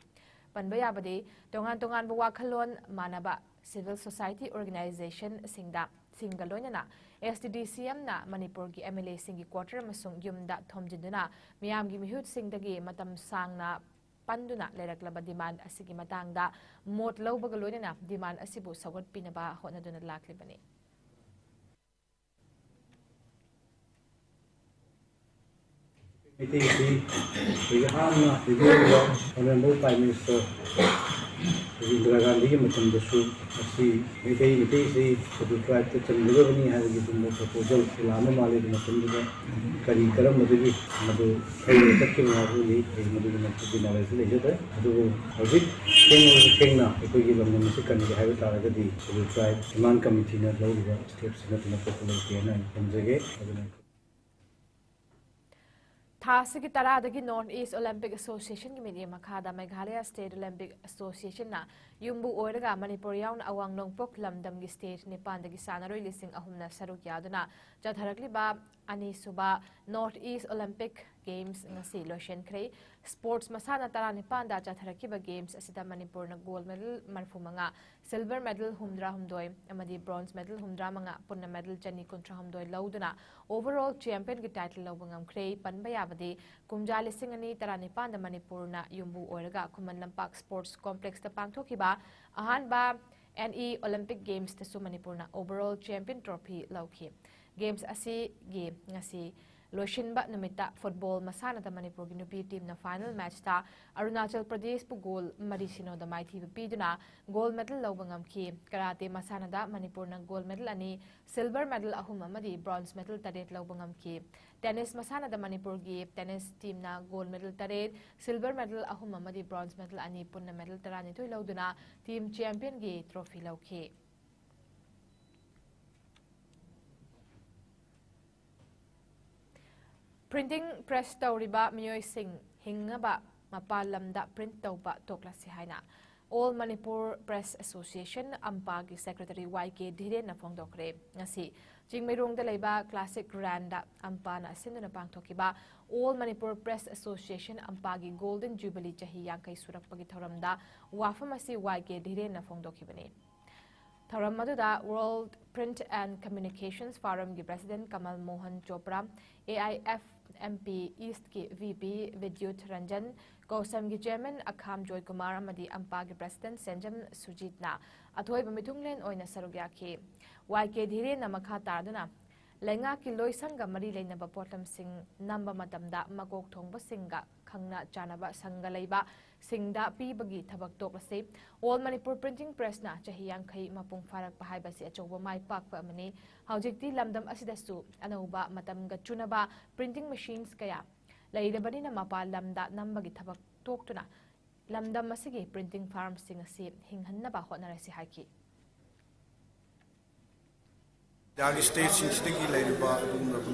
ꯄꯟꯕ ꯌꯥꯕꯗꯤ, ꯇꯣꯉꯥꯟ ꯇꯣꯉꯥꯟꯕ ꯋꯥꯈꯜꯂꯣꯟ ꯃꯥꯟꯅꯕ civil society organization ꯁꯤꯡꯗ ꯁꯤꯡꯒ ꯂꯣꯏꯅꯅ S T D C M ꯅ ꯃꯅꯤꯄꯨꯔꯒꯤ M L A ꯁꯤꯡꯒꯤ quarter ꯑꯃꯁꯨꯡ ꯌꯨꯝꯗ ꯊꯣꯝꯖꯤꯟꯗꯨꯅ ꯃꯤꯌꯥꯝꯒꯤ ꯃꯤꯍꯨꯠꯁꯤꯡꯗꯒꯤ ꯃꯇꯝ ꯁꯥꯡꯅ ꯄꯟꯗꯨꯅ ꯂꯩꯔꯛꯂꯕ demand ꯑꯁꯤꯒꯤ ꯃꯇꯥꯡꯗ ꯃꯣꯠ ꯂꯧꯕꯒ ꯂꯣꯏꯅꯅ demand ꯑꯁꯤꯕꯨ ꯁꯧꯒꯠꯄꯤꯅꯕ ꯍꯣꯠꯅꯗꯨꯅ ꯂꯥꯛꯂꯤꯕꯅꯤ꯫ ꯃꯩꯇꯩꯁꯤ ꯑꯩꯈꯣꯏꯒꯤ ꯍꯥꯟꯅ ꯂꯩꯕꯤꯔꯝꯕ Honourable Prime Minister ꯑꯩꯈꯣꯏꯒꯤ ꯏꯟꯗꯤꯔꯥ ꯒꯥꯟꯙꯤꯒꯤ ꯃꯇꯝꯗꯁꯨ ꯃꯁꯤ ꯃꯩꯇꯩ ꯃꯩꯇꯩꯁꯤ Scheduled Tribeꯇ ꯆꯟꯒꯗꯕꯅꯤ ꯍꯥꯏꯕꯒꯤ ꯑꯗꯨꯒꯨꯝꯕ proposal ꯂꯥꯛꯑꯝꯕ ꯃꯥꯜꯂꯤ꯫ ꯑꯗꯨ ꯃꯇꯝꯗꯨꯗ ꯀꯔꯤ ꯀꯔꯝꯕꯗꯒꯤ ꯃꯗꯨ ꯐꯩꯅ ꯆꯠꯈꯤꯕꯅꯣ ꯍꯥꯏꯕꯗꯨꯗꯤ ꯑꯩ ꯃꯗꯨꯒꯤ ꯃꯇꯨꯡꯒꯤ knowledgeꯇ ꯂꯩꯖꯗ꯭ꯔꯦ꯫ ꯑꯗꯨꯕꯨ ꯍꯧꯖꯤꯛ ꯊꯦꯡꯂꯕꯁꯨ ꯊꯦꯡꯅ ꯑꯩꯈꯣꯏꯒꯤ ꯂꯝꯗꯝ ꯑꯁꯤ ꯀꯟꯒꯦ ꯍꯥꯏꯕ ꯇꯥꯔꯒꯗꯤ Scheduled Tribe Demand Committeeꯅ ꯂꯧꯔꯤꯕ stepꯁꯤꯅ ꯑꯗꯨꯅ ꯄꯣꯛꯄ ꯂꯩꯇꯦ ꯍꯥꯏꯅ ꯑꯩ ꯊꯝꯖꯒꯦ꯫ ꯑꯗꯨꯅ ꯊꯥ ꯑꯁꯤꯒꯤ ꯇꯔꯥꯗꯒꯤ North East Olympic Associationꯒꯤ ꯃꯤꯠꯌꯦꯡ ꯃꯈꯥꯗ Meghalaya State Olympic Associationꯅ ꯌꯨꯝꯕꯨ ꯑꯣꯏꯔꯒ ꯃꯅꯤꯄꯨꯔ ꯌꯥꯎꯅ ꯑꯋꯥꯡ ꯅꯣꯡꯄꯣꯛ ꯂꯝꯗꯝꯒꯤ state ꯅꯤꯄꯥꯟꯗꯒꯤ ꯁꯥꯟꯅꯔꯣꯏ ꯂꯤꯁꯤꯡ ꯑꯍꯨꯝꯅ ꯁꯔꯨꯛ ꯌꯥꯗꯨꯅ ꯆꯠꯊꯔꯛꯂꯤꯕ ꯑꯅꯤꯁꯨꯕ North East Olympic Games ꯉꯁꯤ ꯂꯣꯏꯁꯤꯟꯈ꯭ꯔꯦ꯫ Sports ꯃꯁꯥꯟꯅ ꯇꯔꯥꯅꯤꯄꯥꯟꯗ ꯆꯠꯊꯔꯛꯈꯤꯕ games ꯑꯁꯤꯗ ꯃꯅꯤꯄꯨꯔꯅ gold medal ꯃꯔꯤꯐꯨ ꯃꯉꯥ, silver medal ꯍꯨꯝꯗ꯭ꯔꯥ ꯍꯨꯝꯗꯣꯏ ꯑꯃꯗꯤ bronze medal ꯍꯨꯝꯗ꯭ꯔꯥ ꯃꯉꯥ, ꯄꯨꯟꯅ medal ꯆꯅꯤ ꯀꯨꯟꯊ꯭ꯔꯥ ꯍꯨꯝꯗꯣꯏ ꯂꯧꯗꯨꯅ overall championꯒꯤ title ꯂꯧꯕ ꯉꯝꯈ꯭ꯔꯦ꯫ ꯄꯟꯕ ꯌꯥꯕꯗꯤ, ꯀꯨꯝꯖꯥ ꯂꯤꯁꯤꯡ ꯑꯅꯤ ꯇꯔꯥꯅꯤꯄꯥꯟꯗ ꯃꯅꯤꯄꯨꯔꯅ ꯌꯨꯝꯕꯨ ꯑꯣꯏꯔꯒ ꯈꯨꯃꯟ ꯂꯝꯄꯥꯛ Sports Complexꯇ ꯄꯥꯡꯊꯣꯛꯈꯤꯕ ꯑꯍꯥꯟꯕ NE Olympic Gamesꯇꯁꯨ ꯃꯅꯤꯄꯨꯔꯅ overall champion trophy ꯂꯧꯈꯤ꯫ Games ꯑꯁꯤꯒꯤ ꯉꯁꯤ ꯂꯣꯏꯁꯤꯟꯕ ꯅꯨꯃꯤꯠꯇ football ꯃꯁꯥꯟꯅꯗ ꯃꯅꯤꯄꯨꯔꯒꯤ ꯅꯨꯄꯤ teamꯅ final matchꯇ ꯑꯔꯨꯅꯥꯆꯜ ꯄ꯭ꯔꯗꯦꯁꯄꯨ goal ꯃꯔꯤ ꯁꯤꯅꯣꯗ ꯃꯥꯏꯊꯤꯕ ꯄꯤꯗꯨꯅ gold medal ꯂꯧꯕ ꯉꯝꯈꯤ꯫ Karate ꯃꯁꯥꯟꯅꯗ ꯃꯅꯤꯄꯨꯔꯅ gold medal ꯑꯅꯤ, silver medal ꯑꯍꯨꯝ ꯑꯃꯗꯤ bronze medal ꯇꯔꯦꯠ ꯂꯧꯕ ꯉꯝꯈꯤ꯫ Tennis ꯃꯁꯥꯟꯅꯗ ꯃꯅꯤꯄꯨꯔꯒꯤ tennis teamꯅ gold medal ꯇꯔꯦꯠ, silver medal ꯑꯍꯨꯝ ꯑꯃꯗꯤ bronze medal ꯑꯅꯤ, ꯄꯨꯟꯅ medal ꯇꯔꯥꯅꯤꯊꯣꯏ ꯂꯧꯗꯨꯅ team championꯒꯤ trophy ꯂꯧꯈꯤ꯫ Printing press ꯇꯧꯔꯤꯕ ꯃꯤꯑꯣꯏꯁꯤꯡ ꯍꯤꯡꯅꯕ ꯃꯄꯥꯟ ꯂꯝꯗ print ꯇꯧꯕ ꯇꯣꯛꯂꯁꯤ ꯍꯥꯏꯅ All Manipur Press Association, ꯑꯝꯄꯥꯒꯤ secretary ꯋꯥꯏ ꯀꯦ ꯙꯤꯔꯦꯟꯅ ꯐꯣꯡꯗꯣꯛꯈ꯭ꯔꯦ꯫ ꯉꯁꯤ ꯆꯤꯡꯃꯩꯔꯣꯡꯗ ꯂꯩꯕ Classic Grandꯗ ꯑꯝꯄꯥꯅ ꯁꯤꯟꯗꯨꯅ ꯄꯥꯡꯊꯣꯛꯈꯤꯕ All Manipur Press Association, ꯑꯝꯄꯥꯒꯤ Golden Jubilee ꯆꯍꯤ ꯌꯥꯡꯈꯩ ꯁꯨꯔꯛꯄꯒꯤ ꯊꯧꯔꯝꯗ ꯋꯥꯐꯝ ꯑꯁꯤ ꯋꯥꯏ ꯀꯦ ꯙꯤꯔꯦꯟꯅ ꯐꯣꯡꯗꯣꯛꯈꯤꯕꯅꯤ꯫ ꯊꯧꯔꯝ ꯑꯗꯨꯗ World Print and Communications Forumꯒꯤ president Kamal Mohan Chopra, A I F M P Eastꯀꯤ ꯚꯤ ꯄꯤ ꯕꯤꯗ꯭ꯌꯨꯠ ꯔꯟꯖꯟ, ꯀꯧꯁꯝꯒꯤ chairman ꯑꯈꯥꯝ ꯖꯣꯏꯀꯨꯃꯥꯔ ꯑꯃꯗꯤ ꯑꯝꯄꯥꯒꯤ president ꯁꯦꯟꯖꯝ ꯁꯨꯖꯤꯠꯅ ꯑꯊꯣꯏꯕ ꯃꯤꯊꯨꯡꯂꯦꯟ ꯑꯣꯏꯅ ꯁꯔꯨꯛ ꯌꯥꯈꯤ꯫ ꯋꯥꯏ ꯀꯦ ꯙꯤꯔꯦꯟꯅ ꯃꯈꯥ ꯇꯥꯗꯨꯅ ꯂꯩꯉꯥꯛꯀꯤ ꯂꯣꯏꯁꯪꯒ ꯃꯔꯤ ꯂꯩꯅꯕ ꯄꯣꯠꯂꯝꯁꯤꯡ ꯅꯝꯕ ꯃꯇꯝꯗ ꯃꯀꯣꯛ ꯊꯣꯡꯕꯁꯤꯡꯒ ꯈꯪꯅ ꯆꯥꯟꯅꯕ ꯁꯪꯒ ꯂꯩꯕ ꯁꯤꯡꯗ ꯄꯤꯕꯒꯤ ꯊꯕꯛ ꯇꯣꯛꯂꯁꯤ꯫ All Manipur Printing Pressꯅ ꯆꯍꯤ ꯌꯥꯡꯈꯩ ꯃꯄꯨꯡ ꯐꯥꯔꯛꯄ ꯍꯥꯏꯕꯁꯤ ꯑꯆꯧꯕ ꯃꯥꯏ ꯄꯥꯛꯄ ꯑꯃꯅꯤ꯫ ꯍꯧꯖꯤꯛꯇꯤ ꯂꯝꯗꯝ ꯑꯁꯤꯗꯁꯨ ꯑꯅꯧꯕ ꯃꯇꯝꯒ ꯆꯨꯅꯕ printing machines ꯀꯌꯥ ꯂꯩꯔꯕꯅꯤꯅ ꯃꯄꯥꯟ ꯂꯝꯗ ꯅꯝꯕꯒꯤ ꯊꯕꯛ ꯇꯣꯛꯇꯨꯅ ꯂꯝꯗꯝ ꯑꯁꯤꯒꯤ printing farmꯁꯤꯡ ꯑꯁꯤ ꯍꯤꯡꯍꯟꯅꯕ ꯍꯣꯠꯅꯔꯁꯤ ꯍꯥꯏꯈꯤ꯫ ꯏꯟꯗꯤꯌꯥꯒꯤ ꯁ꯭ꯇꯦꯠꯁꯤꯡꯁꯤꯗꯒꯤ ꯂꯩꯔꯤꯕ ꯑꯗꯨꯒꯨꯝꯂꯕ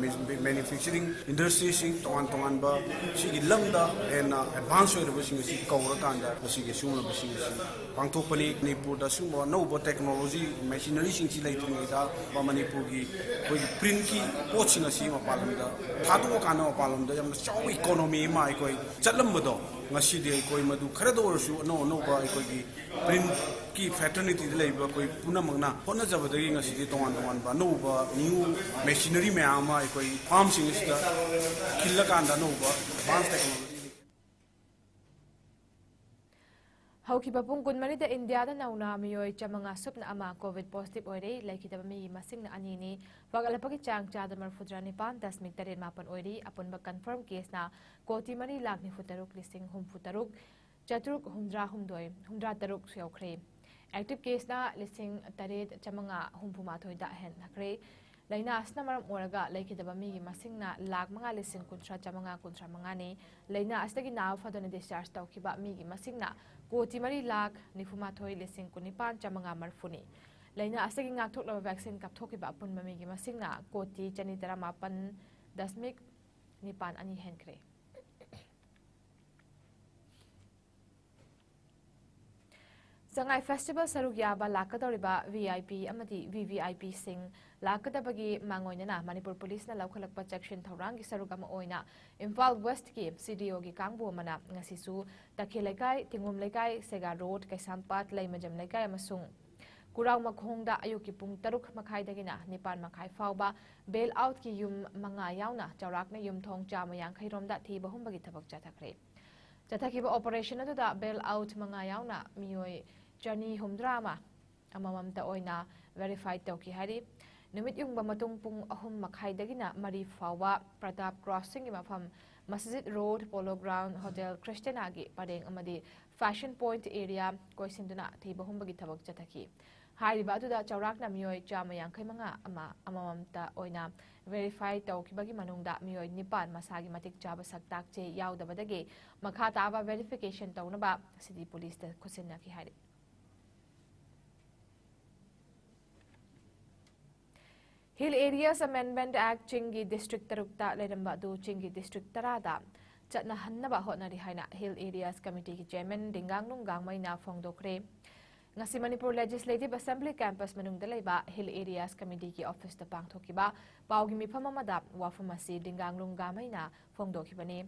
manufacturing industryꯁꯤꯡ ꯇꯣꯉꯥꯟ ꯇꯣꯉꯥꯟꯕ ꯁꯤꯒꯤ ꯂꯝꯗ ꯍꯦꯟꯅ advance ꯑꯣꯏꯔꯕꯁꯤꯡ ꯑꯁꯤ ꯀꯧꯔꯀꯥꯟꯗ ꯃꯁꯤꯒꯤ ꯁꯤꯒꯨꯝꯂꯕꯁꯤꯡ ꯑꯁꯤ ꯄꯥꯡꯊꯣꯛꯄꯅꯤ꯫ ꯃꯅꯤꯄꯨꯔꯗ ꯁꯤꯒꯨꯝꯕ ꯑꯅꯧꯕ technology machineryꯁꯤꯡꯁꯤ ꯂꯩꯇ꯭ꯔꯤꯉꯩꯗ ꯃꯅꯤꯄꯨꯔꯒꯤ ꯑꯩꯈꯣꯏꯒꯤ printꯀꯤ ꯄꯣꯠꯁꯤꯡ ꯑꯁꯤ ꯃꯄꯥꯟ ꯂꯝꯗ ꯊꯥꯗꯣꯛꯑꯀꯥꯟꯗ ꯃꯄꯥꯟ ꯂꯝꯗ ꯌꯥꯝꯅ ꯆꯥꯎꯕ economy ꯑꯃ ꯑꯩꯈꯣꯏ ꯆꯠꯂꯝꯕꯗꯣ ꯉꯁꯤꯗꯤ ꯑꯩꯈꯣꯏ ꯃꯗꯨ ꯈꯔꯗ ꯑꯣꯏꯔꯁꯨ ꯑꯅꯧ ꯑꯅꯧꯕ ꯑꯩꯈꯣꯏꯒꯤ printꯀꯤ fraternityꯗ ꯂꯩꯕ ꯑꯩꯈꯣꯏ ꯄꯨꯝꯅꯃꯛꯅ ꯍꯣꯠꯅꯖꯕꯗꯒꯤ ꯉꯁꯤꯗꯤ ꯇꯣꯉꯥꯟ ꯇꯣꯉꯥꯟꯕ ꯑꯅꯧꯕ new machinery ꯃꯌꯥꯝ ꯑꯃ ꯑꯩꯈꯣꯏ farmꯁꯤꯡ ꯑꯁꯤꯗ ꯈꯤꯜꯂꯀꯥꯟꯗ ꯑꯅꯧꯕ advance technology ꯍꯧꯈꯤꯕ ꯄꯨꯡ ꯀꯨꯟꯃꯔꯤꯗ ꯏꯟꯗꯤꯌꯥꯗ ꯅꯧꯅ ꯃꯤꯑꯣꯏ ꯆꯥꯃꯉꯥ ꯁꯨꯞꯅ ꯑꯃ COVID positive ꯑꯣꯏꯔꯦ꯫ ꯂꯩꯈꯤꯗꯕ ꯃꯤꯒꯤ ꯃꯁꯤꯡꯅ ꯑꯅꯤꯅꯤ꯫ ꯐꯒꯠꯂꯛꯄꯒꯤ ꯆꯥꯡ ꯆꯥꯗ ꯃꯔꯤꯐꯨꯇꯔꯥ ꯅꯤꯄꯥꯟ ꯗꯁꯃꯤꯛ ꯇꯔꯦꯠ ꯃꯥꯄꯟ ꯑꯣꯏꯔꯤ꯫ ꯑꯄꯨꯟꯕ confirm caseꯅ ꯀꯣꯇꯤ ꯃꯔꯤ ꯂꯥꯈ ꯅꯤꯐꯨ ꯇꯔꯨꯛ ꯂꯤꯁꯤꯡ ꯍꯨꯝꯐꯨ ꯇꯔꯨꯛ ꯆꯥꯇ꯭ꯔꯨꯛ ꯍꯨꯝꯗ꯭ꯔꯥ ꯍꯨꯝꯗꯣꯏ, ꯍꯨꯝꯗ꯭ꯔꯥ ꯇꯔꯨꯛ ꯌꯧꯈ꯭ꯔꯦ꯫ Active caseꯅ ꯂꯤꯁꯤꯡ ꯇꯔꯦꯠ ꯆꯥꯃꯉꯥ ꯍꯨꯝꯐꯨ ꯃꯥꯊꯣꯏꯗ ꯍꯦꯟꯈ꯭ꯔꯦ꯫ ꯂꯥꯏꯅꯥ ꯑꯁꯤꯅ ꯃꯔꯝ ꯑꯣꯏꯔꯒ ꯂꯩꯈꯤꯗꯕ ꯃꯤꯒꯤ ꯃꯁꯤꯡꯅ ꯂꯥꯈ ꯃꯉꯥ ꯂꯤꯁꯤꯡ ꯀꯨꯟꯊ꯭ꯔꯥ ꯆꯥꯃꯉꯥ ꯀꯨꯟꯊ꯭ꯔꯥ ꯃꯉꯥꯅꯤ꯫ ꯂꯥꯏꯅꯥ ꯑꯁꯤꯗꯒꯤ ꯅꯥꯕ ꯐꯗꯨꯅ discharge ꯇꯧꯈꯤꯕ ꯃꯤꯒꯤ ꯃꯁꯤꯡꯅ ꯀꯣꯇꯤ ꯃꯔꯤ ꯂꯥꯈ ꯅꯤꯐꯨ ꯃꯥꯊꯣꯏ ꯂꯤꯁꯤꯡ ꯀꯨꯟꯅꯤꯄꯥꯟ ꯆꯥꯃꯉꯥ ꯃꯔꯤꯐꯨꯅꯤ꯫ ꯂꯥꯏꯅꯥ ꯑꯁꯤꯗꯒꯤ ꯉꯥꯛꯊꯣꯛꯂꯕ vaccine ꯀꯥꯞꯊꯣꯛꯈꯤꯕ ꯑꯄꯨꯟꯕ ꯃꯤꯒꯤ ꯃꯁꯤꯡꯅ ꯀꯣꯇꯤ ꯆꯅꯤ ꯇꯔꯥꯃꯥꯄꯟ ꯗꯁꯃꯤꯛ ꯅꯤꯄꯥꯟ ꯑꯅꯤ ꯍꯦꯟꯈ꯭ꯔꯦ꯫ ꯁꯉꯥꯏ festival ꯁꯔꯨꯛ ꯌꯥꯕ ꯂꯥꯛꯀꯗꯧꯔꯤꯕ VIP ꯑꯃꯗꯤ VVIPꯁꯤꯡ ꯂꯥꯛꯀꯗꯕꯒꯤ ꯃꯥꯡꯑꯣꯏꯅꯅ ꯃꯅꯤꯄꯨꯔ ꯄꯨꯂꯤꯁꯅ ꯂꯧꯈꯠꯂꯛꯄ ꯆꯦꯛꯁꯤꯟ ꯊꯧꯔꯥꯡꯒꯤ ꯁꯔꯨꯛ ꯑꯃ ꯑꯣꯏꯅ ꯏꯝꯐꯥꯜ ꯋꯦꯁ꯭ꯠꯀꯤ CDOꯒꯤ ꯀꯥꯡꯕꯨ ꯑꯃꯅ ꯉꯁꯤꯁꯨ ꯇꯈꯦꯜ ꯂꯩꯀꯥꯏ, ꯇꯤꯡꯉꯨꯝ ꯂꯩꯀꯥꯏ, ꯁꯦꯒꯥ ꯔꯣꯗ, ꯀꯩꯁꯥꯝꯄꯥꯠ, ꯂꯩꯃꯖꯝ ꯂꯩꯀꯥꯏ ꯑꯃꯁꯨꯡ ꯀꯨꯔꯥꯎ ꯃꯈꯣꯡꯗ ꯑꯌꯨꯛꯀꯤ ꯄꯨꯡ ꯇꯔꯨꯛ ꯃꯈꯥꯏꯗꯒꯤꯅ ꯅꯤꯄꯥꯟ ꯃꯈꯥꯏ ꯐꯥꯎꯕ bail outꯀꯤ ꯌꯨꯝ ꯃꯉꯥ ꯌꯥꯎꯅ ꯆꯥꯎꯔꯥꯛꯅ ꯌꯨꯝꯊꯣꯡ ꯆꯥꯝꯃ ꯌꯥꯡꯈꯩ ꯔꯣꯝꯗ ꯊꯤꯕ ꯍꯨꯝꯕꯒꯤ ꯊꯕꯛ ꯆꯠꯊꯈ꯭ꯔꯦ꯫ ꯆꯠꯊꯈꯤꯕ operation ꯑꯗꯨꯗ bail out ꯃꯉꯥ ꯌꯥꯎꯅ ꯃꯤꯑꯣꯏ ꯆꯅꯤ ꯍꯨꯝꯗ꯭ꯔꯥ ꯑꯃ ꯑꯃꯃꯝꯇ ꯑꯣꯏꯅ verify ꯇꯧꯈꯤ ꯍꯥꯏꯔꯤ꯫ ꯅꯨꯃꯤꯠ ꯌꯨꯡꯕ ꯃꯇꯨꯡ ꯄꯨꯡ ꯑꯍꯨꯝ ꯃꯈꯥꯏꯗꯒꯤꯅ ꯃꯔꯤ ꯐꯥꯎꯕ ꯄ꯭ꯔꯇꯥꯞ ꯀ꯭ꯔꯣꯁꯤꯡꯒꯤ ꯃꯐꯝ, ꯃꯁꯖꯤꯗ ꯔꯣꯗ, ꯄꯣꯂꯣ ꯒ꯭ꯔꯥꯎꯟ, ꯍꯣꯇꯦꯜ ꯈ꯭ꯔꯤꯁꯇꯤꯌꯥꯅꯥꯒꯤ ꯄꯔꯦꯡ ꯑꯃꯗꯤ ꯐꯦꯁꯟ ꯄꯣꯏꯟꯠ ꯑꯦꯔꯤꯌꯥ ꯀꯣꯏꯁꯤꯟꯗꯨꯅ ꯊꯤꯕ ꯍꯨꯝꯕꯒꯤ ꯊꯕꯛ ꯆꯠꯊꯈꯤ꯫ ꯍꯥꯏꯔꯤꯕ ꯑꯗꯨꯗ ꯆꯥꯎꯔꯥꯛꯅ ꯃꯤꯑꯣꯏ ꯆꯥꯝꯃ ꯌꯥꯡꯈꯩ ꯃꯉꯥ ꯑꯃ ꯑꯃꯃꯝꯇ ꯑꯣꯏꯅ ꯚꯦꯔꯤꯐꯥꯏ ꯇꯧꯈꯤꯕꯒꯤ ꯃꯅꯨꯡꯗ ꯃꯤꯑꯣꯏ ꯅꯤꯄꯥꯟ ꯃꯁꯥꯒꯤ ꯃꯇꯤꯛ ꯆꯥꯕ ꯁꯛ ꯇꯥꯛꯆꯦ ꯌꯥꯎꯗꯕꯗꯒꯤ ꯃꯈꯥ ꯇꯥꯕ ꯚꯦꯔꯤꯐꯤꯀꯦꯁꯟ ꯇꯧꯅꯕ ꯁꯤꯇꯤ ꯄꯨꯂꯤꯁꯇ ꯈꯨꯠꯁꯤꯟꯅꯈꯤ ꯍꯥꯏꯔꯤ꯫ ꯍꯤꯜ ꯑꯦꯔꯤꯌꯥꯁ ꯑꯦꯃꯦꯟꯗꯃꯦꯟꯠ ꯑꯦꯛꯠ ꯆꯤꯡꯒꯤ ꯗꯤꯁꯇ꯭ꯔꯤꯛ ꯇꯔꯨꯛꯇ ꯂꯩꯔꯝꯕ ꯑꯗꯨ ꯆꯤꯡꯒꯤ ꯗꯤꯁꯇ꯭ꯔꯤꯛ ꯇꯔꯥꯗ ꯆꯠꯅꯍꯟꯅꯕ ꯍꯣꯠꯅꯔꯤ ꯍꯥꯏꯅ ꯍꯤꯜ ꯑꯦꯔꯤꯌꯥꯁ ꯀꯃꯤꯇꯤꯒꯤ ꯆꯦꯌꯔꯃꯦꯟ ꯗꯤꯡꯒꯥꯡꯂꯨꯡ ꯒꯥꯡꯃꯩꯅ ꯐꯣꯡꯗꯣꯛꯈ꯭ꯔꯦ꯫ ꯉꯁꯤ ꯃꯅꯤꯄꯨꯔ ꯂꯦꯖꯤꯁꯂꯦꯇꯤꯚ ꯑꯦꯁꯦꯝꯕ꯭ꯂꯤ ꯀꯦꯝꯄꯁ ꯃꯅꯨꯡꯗ ꯂꯩꯕ ꯍꯤꯜ ꯑꯦꯔꯤꯌꯥꯁ ꯀꯃꯤꯇꯤꯒꯤ ꯑꯣꯐꯤꯁꯇ ꯄꯥꯡꯊꯣꯛꯈꯤꯕ ꯄꯥꯎꯒꯤ ꯃꯤꯐꯝ ꯑꯃꯗ ꯋꯥꯐꯝ ꯑꯁꯤ ꯗꯤꯡꯒꯥꯡꯂꯨꯡ ꯒꯥꯡꯃꯩꯅ ꯐꯣꯡꯗꯣꯛꯈꯤꯕꯅꯤ꯫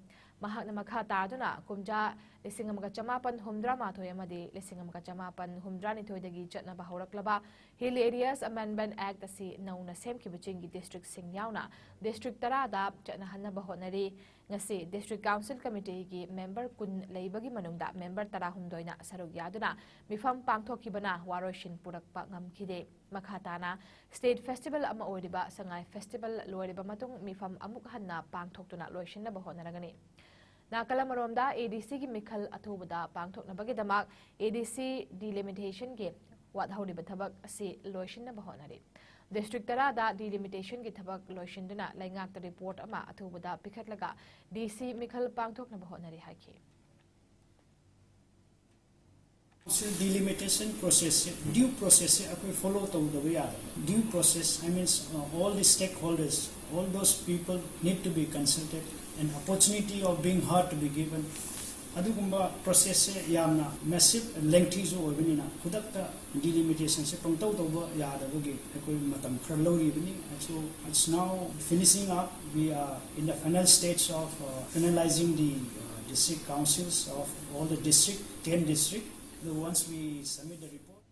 ꯃꯍꯥꯛꯅ ꯃꯈꯥ ꯇꯥꯗꯨꯅ ꯀꯨꯝꯖꯥ ꯂꯤꯁꯤꯡ ꯑꯃꯒ ꯆꯃꯥꯄꯟ ꯍꯨꯝꯗ꯭ꯔꯥ ꯃꯥꯊꯣꯏ ꯑꯃꯗꯤ ꯂꯤꯁꯤꯡ ꯑꯃꯒ ꯆꯃꯥꯄꯟ ꯍꯨꯝꯗ꯭ꯔꯥ ꯅꯤꯊꯣꯏꯗꯒꯤ ꯆꯠꯅꯕ ꯍꯧꯔꯛꯂꯕ ꯍꯤꯜ ꯑꯦꯔꯤꯌꯥꯁ ꯑꯦꯃꯦꯟꯗꯃꯦꯟꯠ ꯑꯦꯛꯠ ꯑꯁꯤ ꯅꯧꯅ ꯁꯦꯝꯈꯤꯕ ꯆꯤꯡꯒꯤ ꯗꯤꯁꯇ꯭ꯔꯤꯛꯁꯤꯡ ꯌꯥꯎꯅ ꯗꯤꯁꯇ꯭ꯔꯤꯛ ꯇꯔꯥꯗ ꯆꯠꯅꯍꯟꯅꯕ ꯍꯣꯠꯅꯔꯤ꯫ ꯉꯁꯤ ꯗꯤꯁꯇ꯭ꯔꯤꯛ ꯀꯥꯎꯟꯁꯤꯜ ꯀꯃꯤꯇꯤꯒꯤ ꯃꯦꯝꯕꯔ ꯀꯨꯟ ꯂꯩꯕꯒꯤ ꯃꯅꯨꯡꯗ ꯃꯦꯝꯕꯔ ꯇꯔꯥꯍꯨꯝꯗꯣꯏꯅ ꯁꯔꯨꯛ ꯌꯥꯗꯨꯅ ꯃꯤꯐꯝ ꯄꯥꯡꯊꯣꯛꯈꯤꯕꯅ ꯋꯥꯔꯣꯏꯁꯤꯟ ꯄꯨꯔꯛꯄ ꯉꯝꯈꯤꯗꯦ꯫ ꯃꯈꯥ ꯇꯥꯅ ꯁ꯭ꯇꯦꯠ ꯐꯦꯁꯇꯤꯚꯦꯜ ꯑꯃ ꯑꯣꯏꯔꯤꯕ ꯁꯉꯥꯏ ꯐꯦꯁꯇꯤꯚꯦꯜ ꯂꯣꯏꯔꯕ ꯃꯇꯨꯡ ꯃꯤꯐꯝ ꯑꯃꯨꯛ ꯍꯟꯅ ꯄꯥꯡꯊꯣꯛꯇꯨꯅ ꯂꯣꯏꯁꯤꯟꯅꯕ ꯍꯣꯠꯅꯔꯒꯅꯤ꯫ ꯅꯥꯀꯜ ꯑꯃꯔꯣꯝꯗ, ꯑꯦ ꯗꯤ ꯁꯤꯒꯤ ꯃꯤꯈꯜ ꯑꯊꯨꯕꯗ ꯄꯥꯡꯊꯣꯛꯅꯕꯒꯤꯗꯃꯛ ꯑꯦ ꯗꯤ ꯁꯤ ꯗꯤꯂꯤꯃꯤꯇꯦꯁꯟꯒꯤ ꯋꯥꯠꯍꯧꯔꯤꯕ ꯊꯕꯛ ꯑꯁꯤ ꯂꯣꯏꯁꯤꯟꯅꯕ ꯍꯣꯠꯅꯔꯤ꯫ ꯗꯤꯁꯇ꯭ꯔꯤꯛ ꯇꯔꯥꯗ ꯗꯤꯂꯤꯃꯤꯇꯦꯁꯟꯒꯤ ꯊꯕꯛ ꯂꯣꯏꯁꯤꯟꯗꯨꯅ ꯂꯩꯉꯥꯛꯇ ꯔꯤꯄꯣꯔꯠ ꯑꯃ ꯑꯊꯨꯕꯗ ꯄꯤꯈꯠꯂꯒ ꯗꯤ ꯁꯤ ꯃꯤꯈꯜ ꯄꯥꯡꯊꯣꯛꯅꯕ ꯍꯣꯠꯅꯔꯤ ꯍꯥꯏꯈꯤ꯫ ꯁꯤ ꯗꯤꯂꯤꯃꯤꯇꯦꯁꯟ ꯄ꯭ꯔꯣꯁꯦꯁꯁꯦ, ꯗ꯭ꯌꯨ ꯄ꯭ꯔꯣꯁꯦꯁꯁꯦ ꯑꯩꯈꯣꯏ ꯐꯣꯂꯣ ꯇꯧꯗꯕ ꯌꯥꯗꯕ꯫ Due process, I means, uh, all the stakeholders, all those people need to be consulted and opportunity of being heard to be given. ꯑꯗꯨꯒꯨꯝꯕ ꯄ꯭ꯔꯣꯁꯦꯁꯁꯦ ꯌꯥꯝꯅ ꯃꯦꯁꯤꯞ, ꯂꯦꯡꯊꯤꯁꯨ ꯑꯣꯏꯕꯅꯤꯅ ꯈꯨꯗꯛꯇ ꯗꯤꯂꯤꯃꯤꯇꯦꯁꯟꯁꯦ ꯄꯪꯇꯧ ꯇꯧꯕ ꯌꯥꯗꯕꯒꯤ ꯑꯩꯈꯣꯏ ꯃꯇꯝ ꯈꯔ ꯂꯧꯔꯤꯕꯅꯤ꯫ So it's now finishing up. We are in the final stage of, uh, finalizing the, uh, district councils of all the district, ten district. So once we submit the report,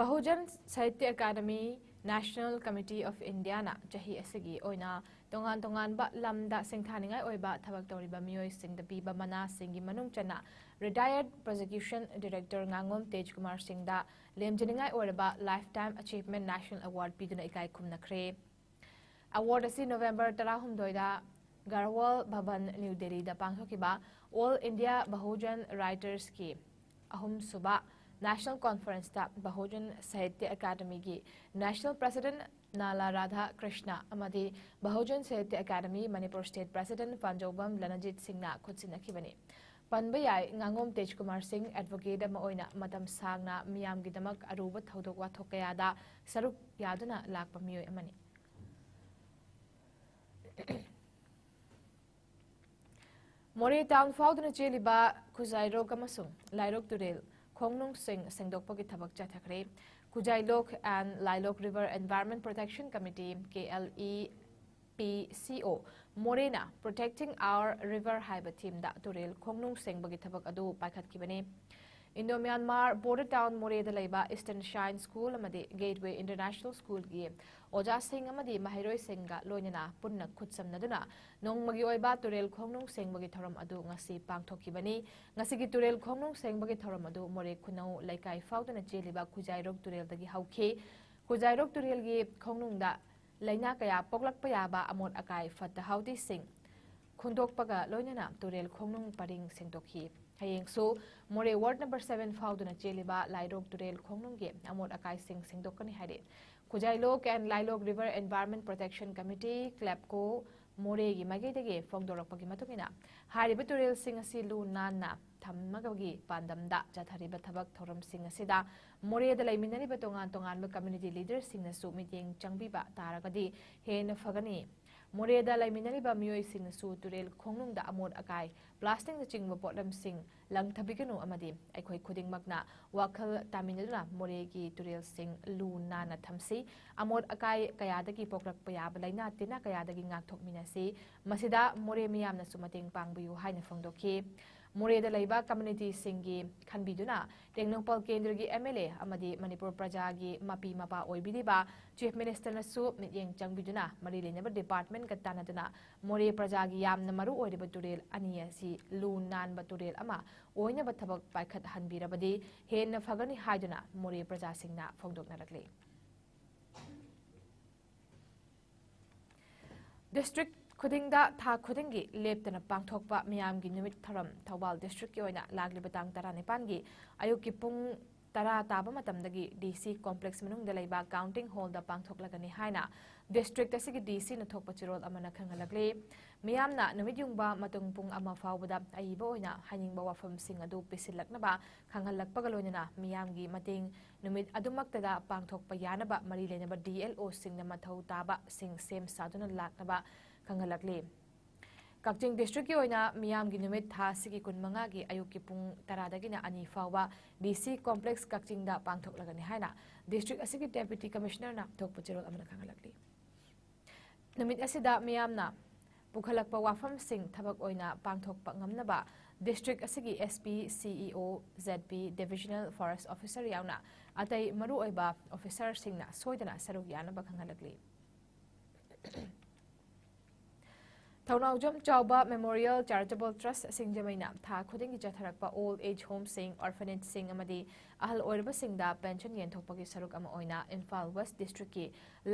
Bahujan Sahitya academy National Committee of Indiaꯅ ꯆꯍꯤ ꯑꯁꯤꯒꯤ ꯑꯣꯏꯅ ꯇꯣꯉꯥꯟ ꯇꯣꯉꯥꯟꯕ ꯂꯝꯗ ꯁꯤꯡꯊꯥꯅꯤꯡꯉꯥꯏ ꯑꯣꯏꯕ ꯊꯕꯛ ꯇꯧꯔꯤꯕ ꯃꯤꯑꯣꯏꯁꯤꯡꯗ ꯄꯤꯕ ꯃꯅꯥꯁꯤꯡꯒꯤ ꯃꯅꯨꯡ ꯆꯟꯅ Retired Prosecution Director ꯉꯥꯉꯣꯝ ꯇꯦꯖ ꯀꯨꯃꯥꯔ ꯁꯤꯡꯗ ꯂꯦꯝꯖꯅꯤꯡꯉꯥꯏ ꯑꯣꯏꯔꯕ Lifetime Achievement National Award ꯄꯤꯗꯨꯅ ꯏꯀꯥꯏ ꯈꯨꯝꯅꯈ꯭ꯔꯦ꯫ Award ꯑꯁꯤ November ꯇꯔꯥꯍꯨꯝꯗꯣꯏꯗ ꯒꯔꯋꯥꯜ ꯚꯕꯟ, ꯅ꯭ꯌꯨ ꯗꯦꯜꯂꯤꯗ ꯄꯥꯡꯊꯣꯛꯈꯤꯕ All India Bahujan Writersꯀꯤ ꯑꯍꯨꯝꯁꯨꯕ National Conferenceꯇ Bahujan Sahitya Academyꯒꯤ National President ꯅꯥꯂꯥ Radha Krishna ꯑꯃꯗꯤ Bahujan Sahitya Academy Manipur State President ꯄꯥꯟꯖꯧꯕꯝ ꯂꯅꯖꯤꯠ ꯁꯤꯡꯅ ꯈꯨꯠꯁꯤꯟꯅꯈꯤꯕꯅꯤ꯫ ꯄꯟꯕ ꯌꯥꯏ, ꯉꯥꯉꯣꯝ ꯇꯦꯖ ꯀꯨꯃꯥꯔ ꯁꯤꯡ advocate ꯑꯃ ꯑꯣꯏꯅ ꯃꯇꯝ ꯁꯥꯡꯅ ꯃꯤꯌꯥꯝꯒꯤꯗꯃꯛ ꯑꯔꯨꯕ ꯊꯧꯗꯣꯛ ꯋꯥꯊꯣꯛ ꯀꯌꯥꯗ ꯁꯔꯨꯛ ꯌꯥꯗꯨꯅ ꯂꯥꯛꯄ ꯃꯤꯑꯣꯏ ꯑꯃꯅꯤ꯫ ꯃꯣꯔꯦ town ꯐꯥꯎꯗꯨꯅ ꯆꯦꯜꯂꯤꯕ ꯈꯨꯖꯥꯏꯔꯣꯛ ꯑꯃꯁꯨꯡ ꯂꯥꯏꯔꯣꯛ ꯇꯨꯔꯦꯜ ꯈꯣꯡꯅꯨꯡꯁꯤꯡ ꯁꯦꯡꯗꯣꯛꯄꯒꯤ ꯊꯕꯛ ꯆꯠꯊꯈ꯭ꯔꯦ꯫ ꯈꯨꯖꯥꯏꯂꯣꯛ and Lailok River Environment Protection Committee, K L E P C O, ꯃꯣꯔꯦꯅ Protecting Our River ꯍꯥꯏꯕ themeꯗ ꯇꯨꯔꯦꯜ ꯈꯣꯡꯅꯨꯡ ꯁꯦꯡꯕꯒꯤ ꯊꯕꯛ ꯑꯗꯨ ꯄꯥꯏꯈꯠꯈꯤꯕꯅꯤ꯫ Indo Myanmar border town ꯃꯣꯔꯦꯗ ꯂꯩꯕ Eastern Shine School ꯑꯃꯗꯤ Gateway International Schoolꯒꯤ ꯑꯣꯖꯥꯁꯤꯡ ꯑꯃꯗꯤ ꯃꯍꯩꯔꯣꯏꯁꯤꯡꯒ ꯂꯣꯏꯅꯅ ꯄꯨꯟꯅ ꯈꯨꯠꯁꯝꯅꯗꯨꯅ ꯅꯣꯡꯃꯒꯤ ꯑꯣꯏꯕ ꯇꯨꯔꯦꯜ ꯈꯣꯡꯅꯨꯡ ꯁꯦꯡꯕꯒꯤ ꯊꯧꯔꯝ ꯑꯗꯨ ꯉꯁꯤ ꯄꯥꯡꯊꯣꯛꯈꯤꯕꯅꯤ꯫ ꯉꯁꯤꯒꯤ ꯇꯨꯔꯦꯜ ꯈꯣꯡꯅꯨꯡ ꯁꯦꯡꯕꯒꯤ ꯊꯧꯔꯝ ꯑꯗꯨ ꯃꯣꯔꯦ ꯈꯨꯅꯧ ꯂꯩꯀꯥꯏ ꯐꯥꯎꯗꯨꯅ ꯆꯦꯜꯂꯤꯕ ꯈꯨꯖꯥꯏꯔꯣꯛ ꯇꯨꯔꯦꯜꯗꯒꯤ ꯍꯧꯈꯤ꯫ ꯈꯨꯖꯥꯏꯔꯣꯛ ꯇꯨꯔꯦꯜꯒꯤ ꯈꯣꯡꯅꯨꯡꯗ ꯂꯥꯏꯅꯥ ꯀꯌꯥ ꯄꯣꯛꯂꯛꯄ ꯌꯥꯕ ꯑꯃꯣꯠ ꯑꯀꯥꯏ, ꯐꯠꯇ ꯍꯥꯎꯗꯤꯁꯤꯡ ꯈꯨꯟꯗꯣꯛꯄꯒ ꯂꯣꯏꯅꯅ ꯇꯨꯔꯦꯜ ꯈꯣꯡꯅꯨꯡ ꯄꯔꯤꯡ ꯁꯦꯡꯗꯣꯛꯈꯤ꯫ ꯍꯌꯦꯡꯁꯨ ꯃꯣꯔꯦ ward number seven ꯐꯥꯎꯗꯨꯅ ꯆꯦꯜꯂꯤꯕ ꯂꯥꯏꯔꯣꯛ ꯇꯨꯔꯦꯜ ꯈꯣꯡꯅꯨꯡꯒꯤ ꯑꯃꯣꯠ ꯑꯀꯥꯏꯁꯤꯡ ꯁꯦꯡꯗꯣꯛꯀꯅꯤ ꯍꯥꯏꯔꯤ꯫ ꯈꯨꯖꯥꯏꯂꯣꯛ and Lailok River Environment Protection Committee, CLEPCO, ꯃꯣꯔꯦꯒꯤ ꯃꯥꯏꯀꯩꯗꯒꯤ ꯐꯣꯡꯗꯣꯔꯛꯄꯒꯤ ꯃꯇꯨꯡ ꯏꯟꯅ, ꯍꯥꯏꯔꯤꯕ ꯇꯨꯔꯦꯜꯁꯤꯡ ꯑꯁꯤ ꯂꯨ ꯅꯥꯟꯅ ꯊꯝꯅꯕꯒꯤ ꯄꯥꯟꯗꯝꯗ ꯆꯠꯊꯔꯤꯕ ꯊꯕꯛ ꯊꯧꯔꯝꯁꯤꯡ ꯑꯁꯤꯗ ꯃꯣꯔꯦꯗ ꯂꯩꯃꯤꯟꯅꯔꯤꯕ ꯇꯣꯉꯥꯟ ꯇꯣꯉꯥꯟꯕ community leaderꯁꯤꯡꯅꯁꯨ ꯃꯤꯠꯌꯦꯡ ꯆꯪꯕꯤꯕ ꯇꯥꯔꯒꯗꯤ ꯍꯦꯟꯅ ꯐꯒꯅꯤ꯫ ꯃꯣꯔꯦꯗ ꯂꯩꯃꯤꯟꯅꯔꯤꯕ ꯃꯤꯑꯣꯏꯁꯤꯡꯅꯁꯨ ꯇꯨꯔꯦꯜ ꯈꯣꯡꯅꯨꯡꯗ ꯑꯃꯣꯠ ꯑꯀꯥꯏ, plasticꯅꯆꯤꯡꯕ ꯄꯣꯠꯂꯝꯁꯤꯡ ꯂꯪꯊꯕꯤꯒꯅꯨ ꯑꯃꯗꯤ ꯑꯩꯈꯣꯏ ꯈꯨꯗꯤꯡꯃꯛꯅ ꯋꯥꯈꯜ ꯇꯥꯃꯤꯟꯅꯗꯨꯅ ꯃꯣꯔꯦꯒꯤ ꯇꯨꯔꯦꯜꯁꯤꯡ ꯂꯨ ꯅꯥꯟꯅ ꯊꯝꯁꯤ꯫ ꯑꯃꯣꯠ ꯑꯀꯥꯏ ꯀꯌꯥꯗꯒꯤ ꯄꯣꯛꯂꯛꯄ ꯌꯥꯕ ꯂꯥꯏꯅꯥ ꯇꯤꯟꯅꯥ ꯀꯌꯥꯗꯒꯤ ꯉꯥꯛꯊꯣꯛꯃꯤꯟꯅꯁꯤ꯫ ꯃꯁꯤꯗ ꯃꯣꯔꯦ ꯃꯤꯌꯥꯝꯅꯁꯨ ꯃꯇꯦꯡ ꯄꯥꯡꯕꯤꯌꯨ ꯍꯥꯏꯅ ꯐꯣꯡꯗꯣꯛꯈꯤ꯫ ꯃꯣꯔꯦꯗ ꯂꯩꯕ ꯀꯝꯃ꯭ꯌꯨꯅꯤꯇꯤꯁꯤꯡꯒꯤ ꯈꯟꯕꯤꯗꯨꯅ ꯇꯦꯡꯅꯧꯄꯜ ꯀꯦꯟꯗ꯭ꯔꯒꯤ ꯑꯦꯝ ꯑꯦꯜ ꯑꯦ ꯑꯃꯗꯤ ꯃꯅꯤꯄꯨꯔ ꯄ꯭ꯔꯖꯥꯒꯤ ꯃꯄꯤ ꯃꯄꯥ ꯑꯣꯏꯕꯤꯔꯤꯕ ꯆꯤꯐ ꯃꯤꯅꯤꯁꯇꯔꯅꯁꯨ ꯃꯤꯠꯌꯦꯡ ꯆꯪꯕꯤꯗꯨꯅ ꯃꯔꯤ ꯂꯩꯅꯕ ꯗꯤꯄꯥꯔꯠꯃꯦꯟꯠꯀ ꯇꯥꯟꯅꯗꯨꯅ ꯃꯣꯔꯦ ꯄ꯭ꯔꯖꯥꯒꯤ ꯌꯥꯝꯅ ꯃꯔꯨ ꯑꯣꯏꯔꯤꯕ ꯇꯨꯔꯦꯜ ꯑꯅꯤ ꯑꯁꯤ ꯂꯨ ꯅꯥꯟꯕ ꯇꯨꯔꯦꯜ ꯑꯃ ꯑꯣꯏꯅꯕ ꯊꯕꯛ ꯄꯥꯏꯈꯠꯍꯟꯕꯤꯔꯕꯗꯤ ꯍꯦꯟꯅ ꯐꯒꯅꯤ ꯍꯥꯏꯗꯨꯅ ꯃꯣꯔꯦ ꯄ꯭ꯔꯖꯥꯁꯤꯡꯅ ꯐꯣꯡꯗꯣꯛꯅꯔꯛꯂꯤ꯫ ꯗꯤꯁꯇ꯭ꯔꯤꯛ ꯈꯨꯗꯤꯡꯗ ꯊꯥ ꯈꯨꯗꯤꯡꯒꯤ ꯂꯦꯞꯇꯅ ꯄꯥꯡꯊꯣꯛꯄ ꯃꯤꯌꯥꯝꯒꯤ ꯅꯨꯃꯤꯠ ꯊꯧꯔꯝ ꯊꯧꯕꯥꯜ ꯗꯤꯁꯇ꯭ꯔꯤꯛꯀꯤ ꯑꯣꯏꯅ ꯂꯥꯛꯂꯤꯕ ꯇꯥꯡ ꯇꯔꯥꯅꯤꯄꯥꯟꯒꯤ ꯑꯌꯨꯛꯀꯤ ꯄꯨꯡ ꯇꯔꯥ ꯇꯥꯕ ꯃꯇꯝꯗꯒꯤ ꯗꯤ ꯁꯤ ꯀꯣꯝꯄ꯭ꯂꯦꯛꯁ ꯃꯅꯨꯡꯗ ꯂꯩꯕ ꯀꯥꯎꯟꯇꯤꯡ ꯍꯣꯜꯗ ꯄꯥꯡꯊꯣꯛꯂꯒꯅꯤ ꯍꯥꯏꯅ ꯗꯤꯁꯇ꯭ꯔꯤꯛ ꯑꯁꯤꯒꯤ ꯗꯤ ꯁꯤꯅ ꯊꯣꯛꯄ ꯆꯦꯔꯣꯜ ꯑꯃꯅ ꯈꯪꯍꯜꯂꯛꯂꯤ꯫ ꯃꯤꯌꯥꯝꯅ ꯅꯨꯃꯤꯠ ꯌꯨꯡꯕ ꯃꯇꯨꯡ ꯄꯨꯡ ꯑꯃ ꯐꯥꯎꯕꯗ ꯑꯏꯕ ꯑꯣꯏꯅ ꯍꯥꯏꯅꯤꯡꯕ ꯋꯥꯐꯝꯁꯤꯡ ꯑꯗꯨ ꯄꯤꯁꯤꯜꯂꯛꯅꯕ ꯈꯪꯍꯜꯂꯛꯄꯒ ꯂꯣꯏꯅꯅ ꯃꯤꯌꯥꯝꯒꯤ ꯃꯇꯦꯡ ꯅꯨꯃꯤꯠ ꯑꯗꯨꯃꯛꯇꯗ ꯄꯥꯡꯊꯣꯛꯄ ꯌꯥꯅꯕ ꯃꯔꯤ ꯂꯩꯅꯕ ꯗꯤ ꯑꯦꯜ ꯑꯣꯁꯤꯡꯅ ꯃꯊꯧ ꯇꯥꯕꯁꯤꯡ ꯁꯦꯝ ꯁꯥꯗꯨꯅ ꯂꯥꯛꯅꯕ ꯈꯪꯍꯜꯂꯛꯂꯤ꯫ ꯀꯛꯆꯤꯡ ꯗꯤꯁꯇ꯭ꯔꯤꯛꯀꯤ ꯑꯣꯏꯅ ꯃꯤꯌꯥꯝꯒꯤ ꯅꯨꯃꯤꯠ ꯊꯥ ꯑꯁꯤꯒꯤ ꯀꯨꯟꯃꯉꯥꯒꯤ ꯑꯌꯨꯛꯀꯤ ꯄꯨꯡ ꯇꯔꯥꯗꯒꯤꯅ ꯑꯅꯤ ꯐꯥꯎꯕ ꯗꯤ ꯁꯤ ꯀꯣꯝꯄ꯭ꯂꯦꯛꯁ ꯀꯛꯆꯤꯡꯗ ꯄꯥꯡꯊꯣꯛꯂꯒꯅꯤ ꯍꯥꯏꯅ ꯗꯤꯁꯇ꯭ꯔꯤꯛ ꯑꯁꯤꯒꯤ ꯗꯦꯄ꯭ꯌꯨꯇꯤ ꯀꯃꯤꯁꯅꯔꯅ ꯊꯣꯛꯄ ꯆꯦꯔꯣꯜ ꯑꯃꯅ ꯈꯪꯍꯜꯂꯛꯂꯤ꯫ ꯅꯨꯃꯤꯠ ꯑꯁꯤꯗ ꯃꯤꯌꯥꯝꯅ ꯄꯨꯈꯠꯂꯛꯄ ꯋꯥꯐꯝꯁꯤꯡ ꯊꯕꯛ ꯑꯣꯏꯅ ꯄꯥꯡꯊꯣꯛꯄ ꯉꯝꯅꯕ ꯗꯤꯁꯇ꯭ꯔꯤꯛ ꯑꯁꯤꯒꯤ ꯑꯦꯁ ꯄꯤ, ꯁꯤ ꯏ ꯑꯣ, ꯖꯦꯗ ꯄꯤ, ꯗꯤꯚꯤꯖꯅꯦꯜ ꯐꯣꯔꯦꯁ꯭ꯠ ꯑꯣꯐꯤꯁꯔ ꯌꯥꯎꯅ ꯑꯇꯩ ꯃꯔꯨꯑꯣꯏꯕ ꯑꯣꯐꯤꯁꯔꯁꯤꯡꯅ ꯁꯣꯏꯗꯅ ꯁꯔꯨꯛ ꯌꯥꯅꯕ ꯈꯪꯍꯜꯂꯛꯂꯤ꯫ ꯊꯧꯅꯥꯎꯖꯝ ꯆꯥꯎꯕ ꯃꯦꯃꯣꯔꯤꯌꯦꯜ ꯆꯦꯔꯤꯇꯦꯕꯜ ꯇ꯭ꯔꯁꯠ ꯁꯤꯡꯖꯃꯩꯅ ꯊꯥ ꯈꯨꯗꯤꯡꯒꯤ ꯆꯠꯊꯔꯛꯄ ꯑꯣꯜꯗ ꯑꯦꯖ ꯍꯣꯝꯁꯤꯡ, ꯑꯣꯔꯐꯅꯦꯖꯁꯤꯡ ꯑꯃꯗꯤ ꯑꯍꯜ ꯑꯣꯏꯔꯕꯁꯤꯡꯗ ꯄꯦꯟꯁꯟ ꯌꯦꯟꯊꯣꯛꯄꯒꯤ ꯁꯔꯨꯛ ꯑꯃ ꯑꯣꯏꯅ ꯏꯝꯐꯥꯜ ꯋꯦꯁ꯭ꯠ ꯗꯤꯁꯇ꯭ꯔꯤꯛꯀꯤ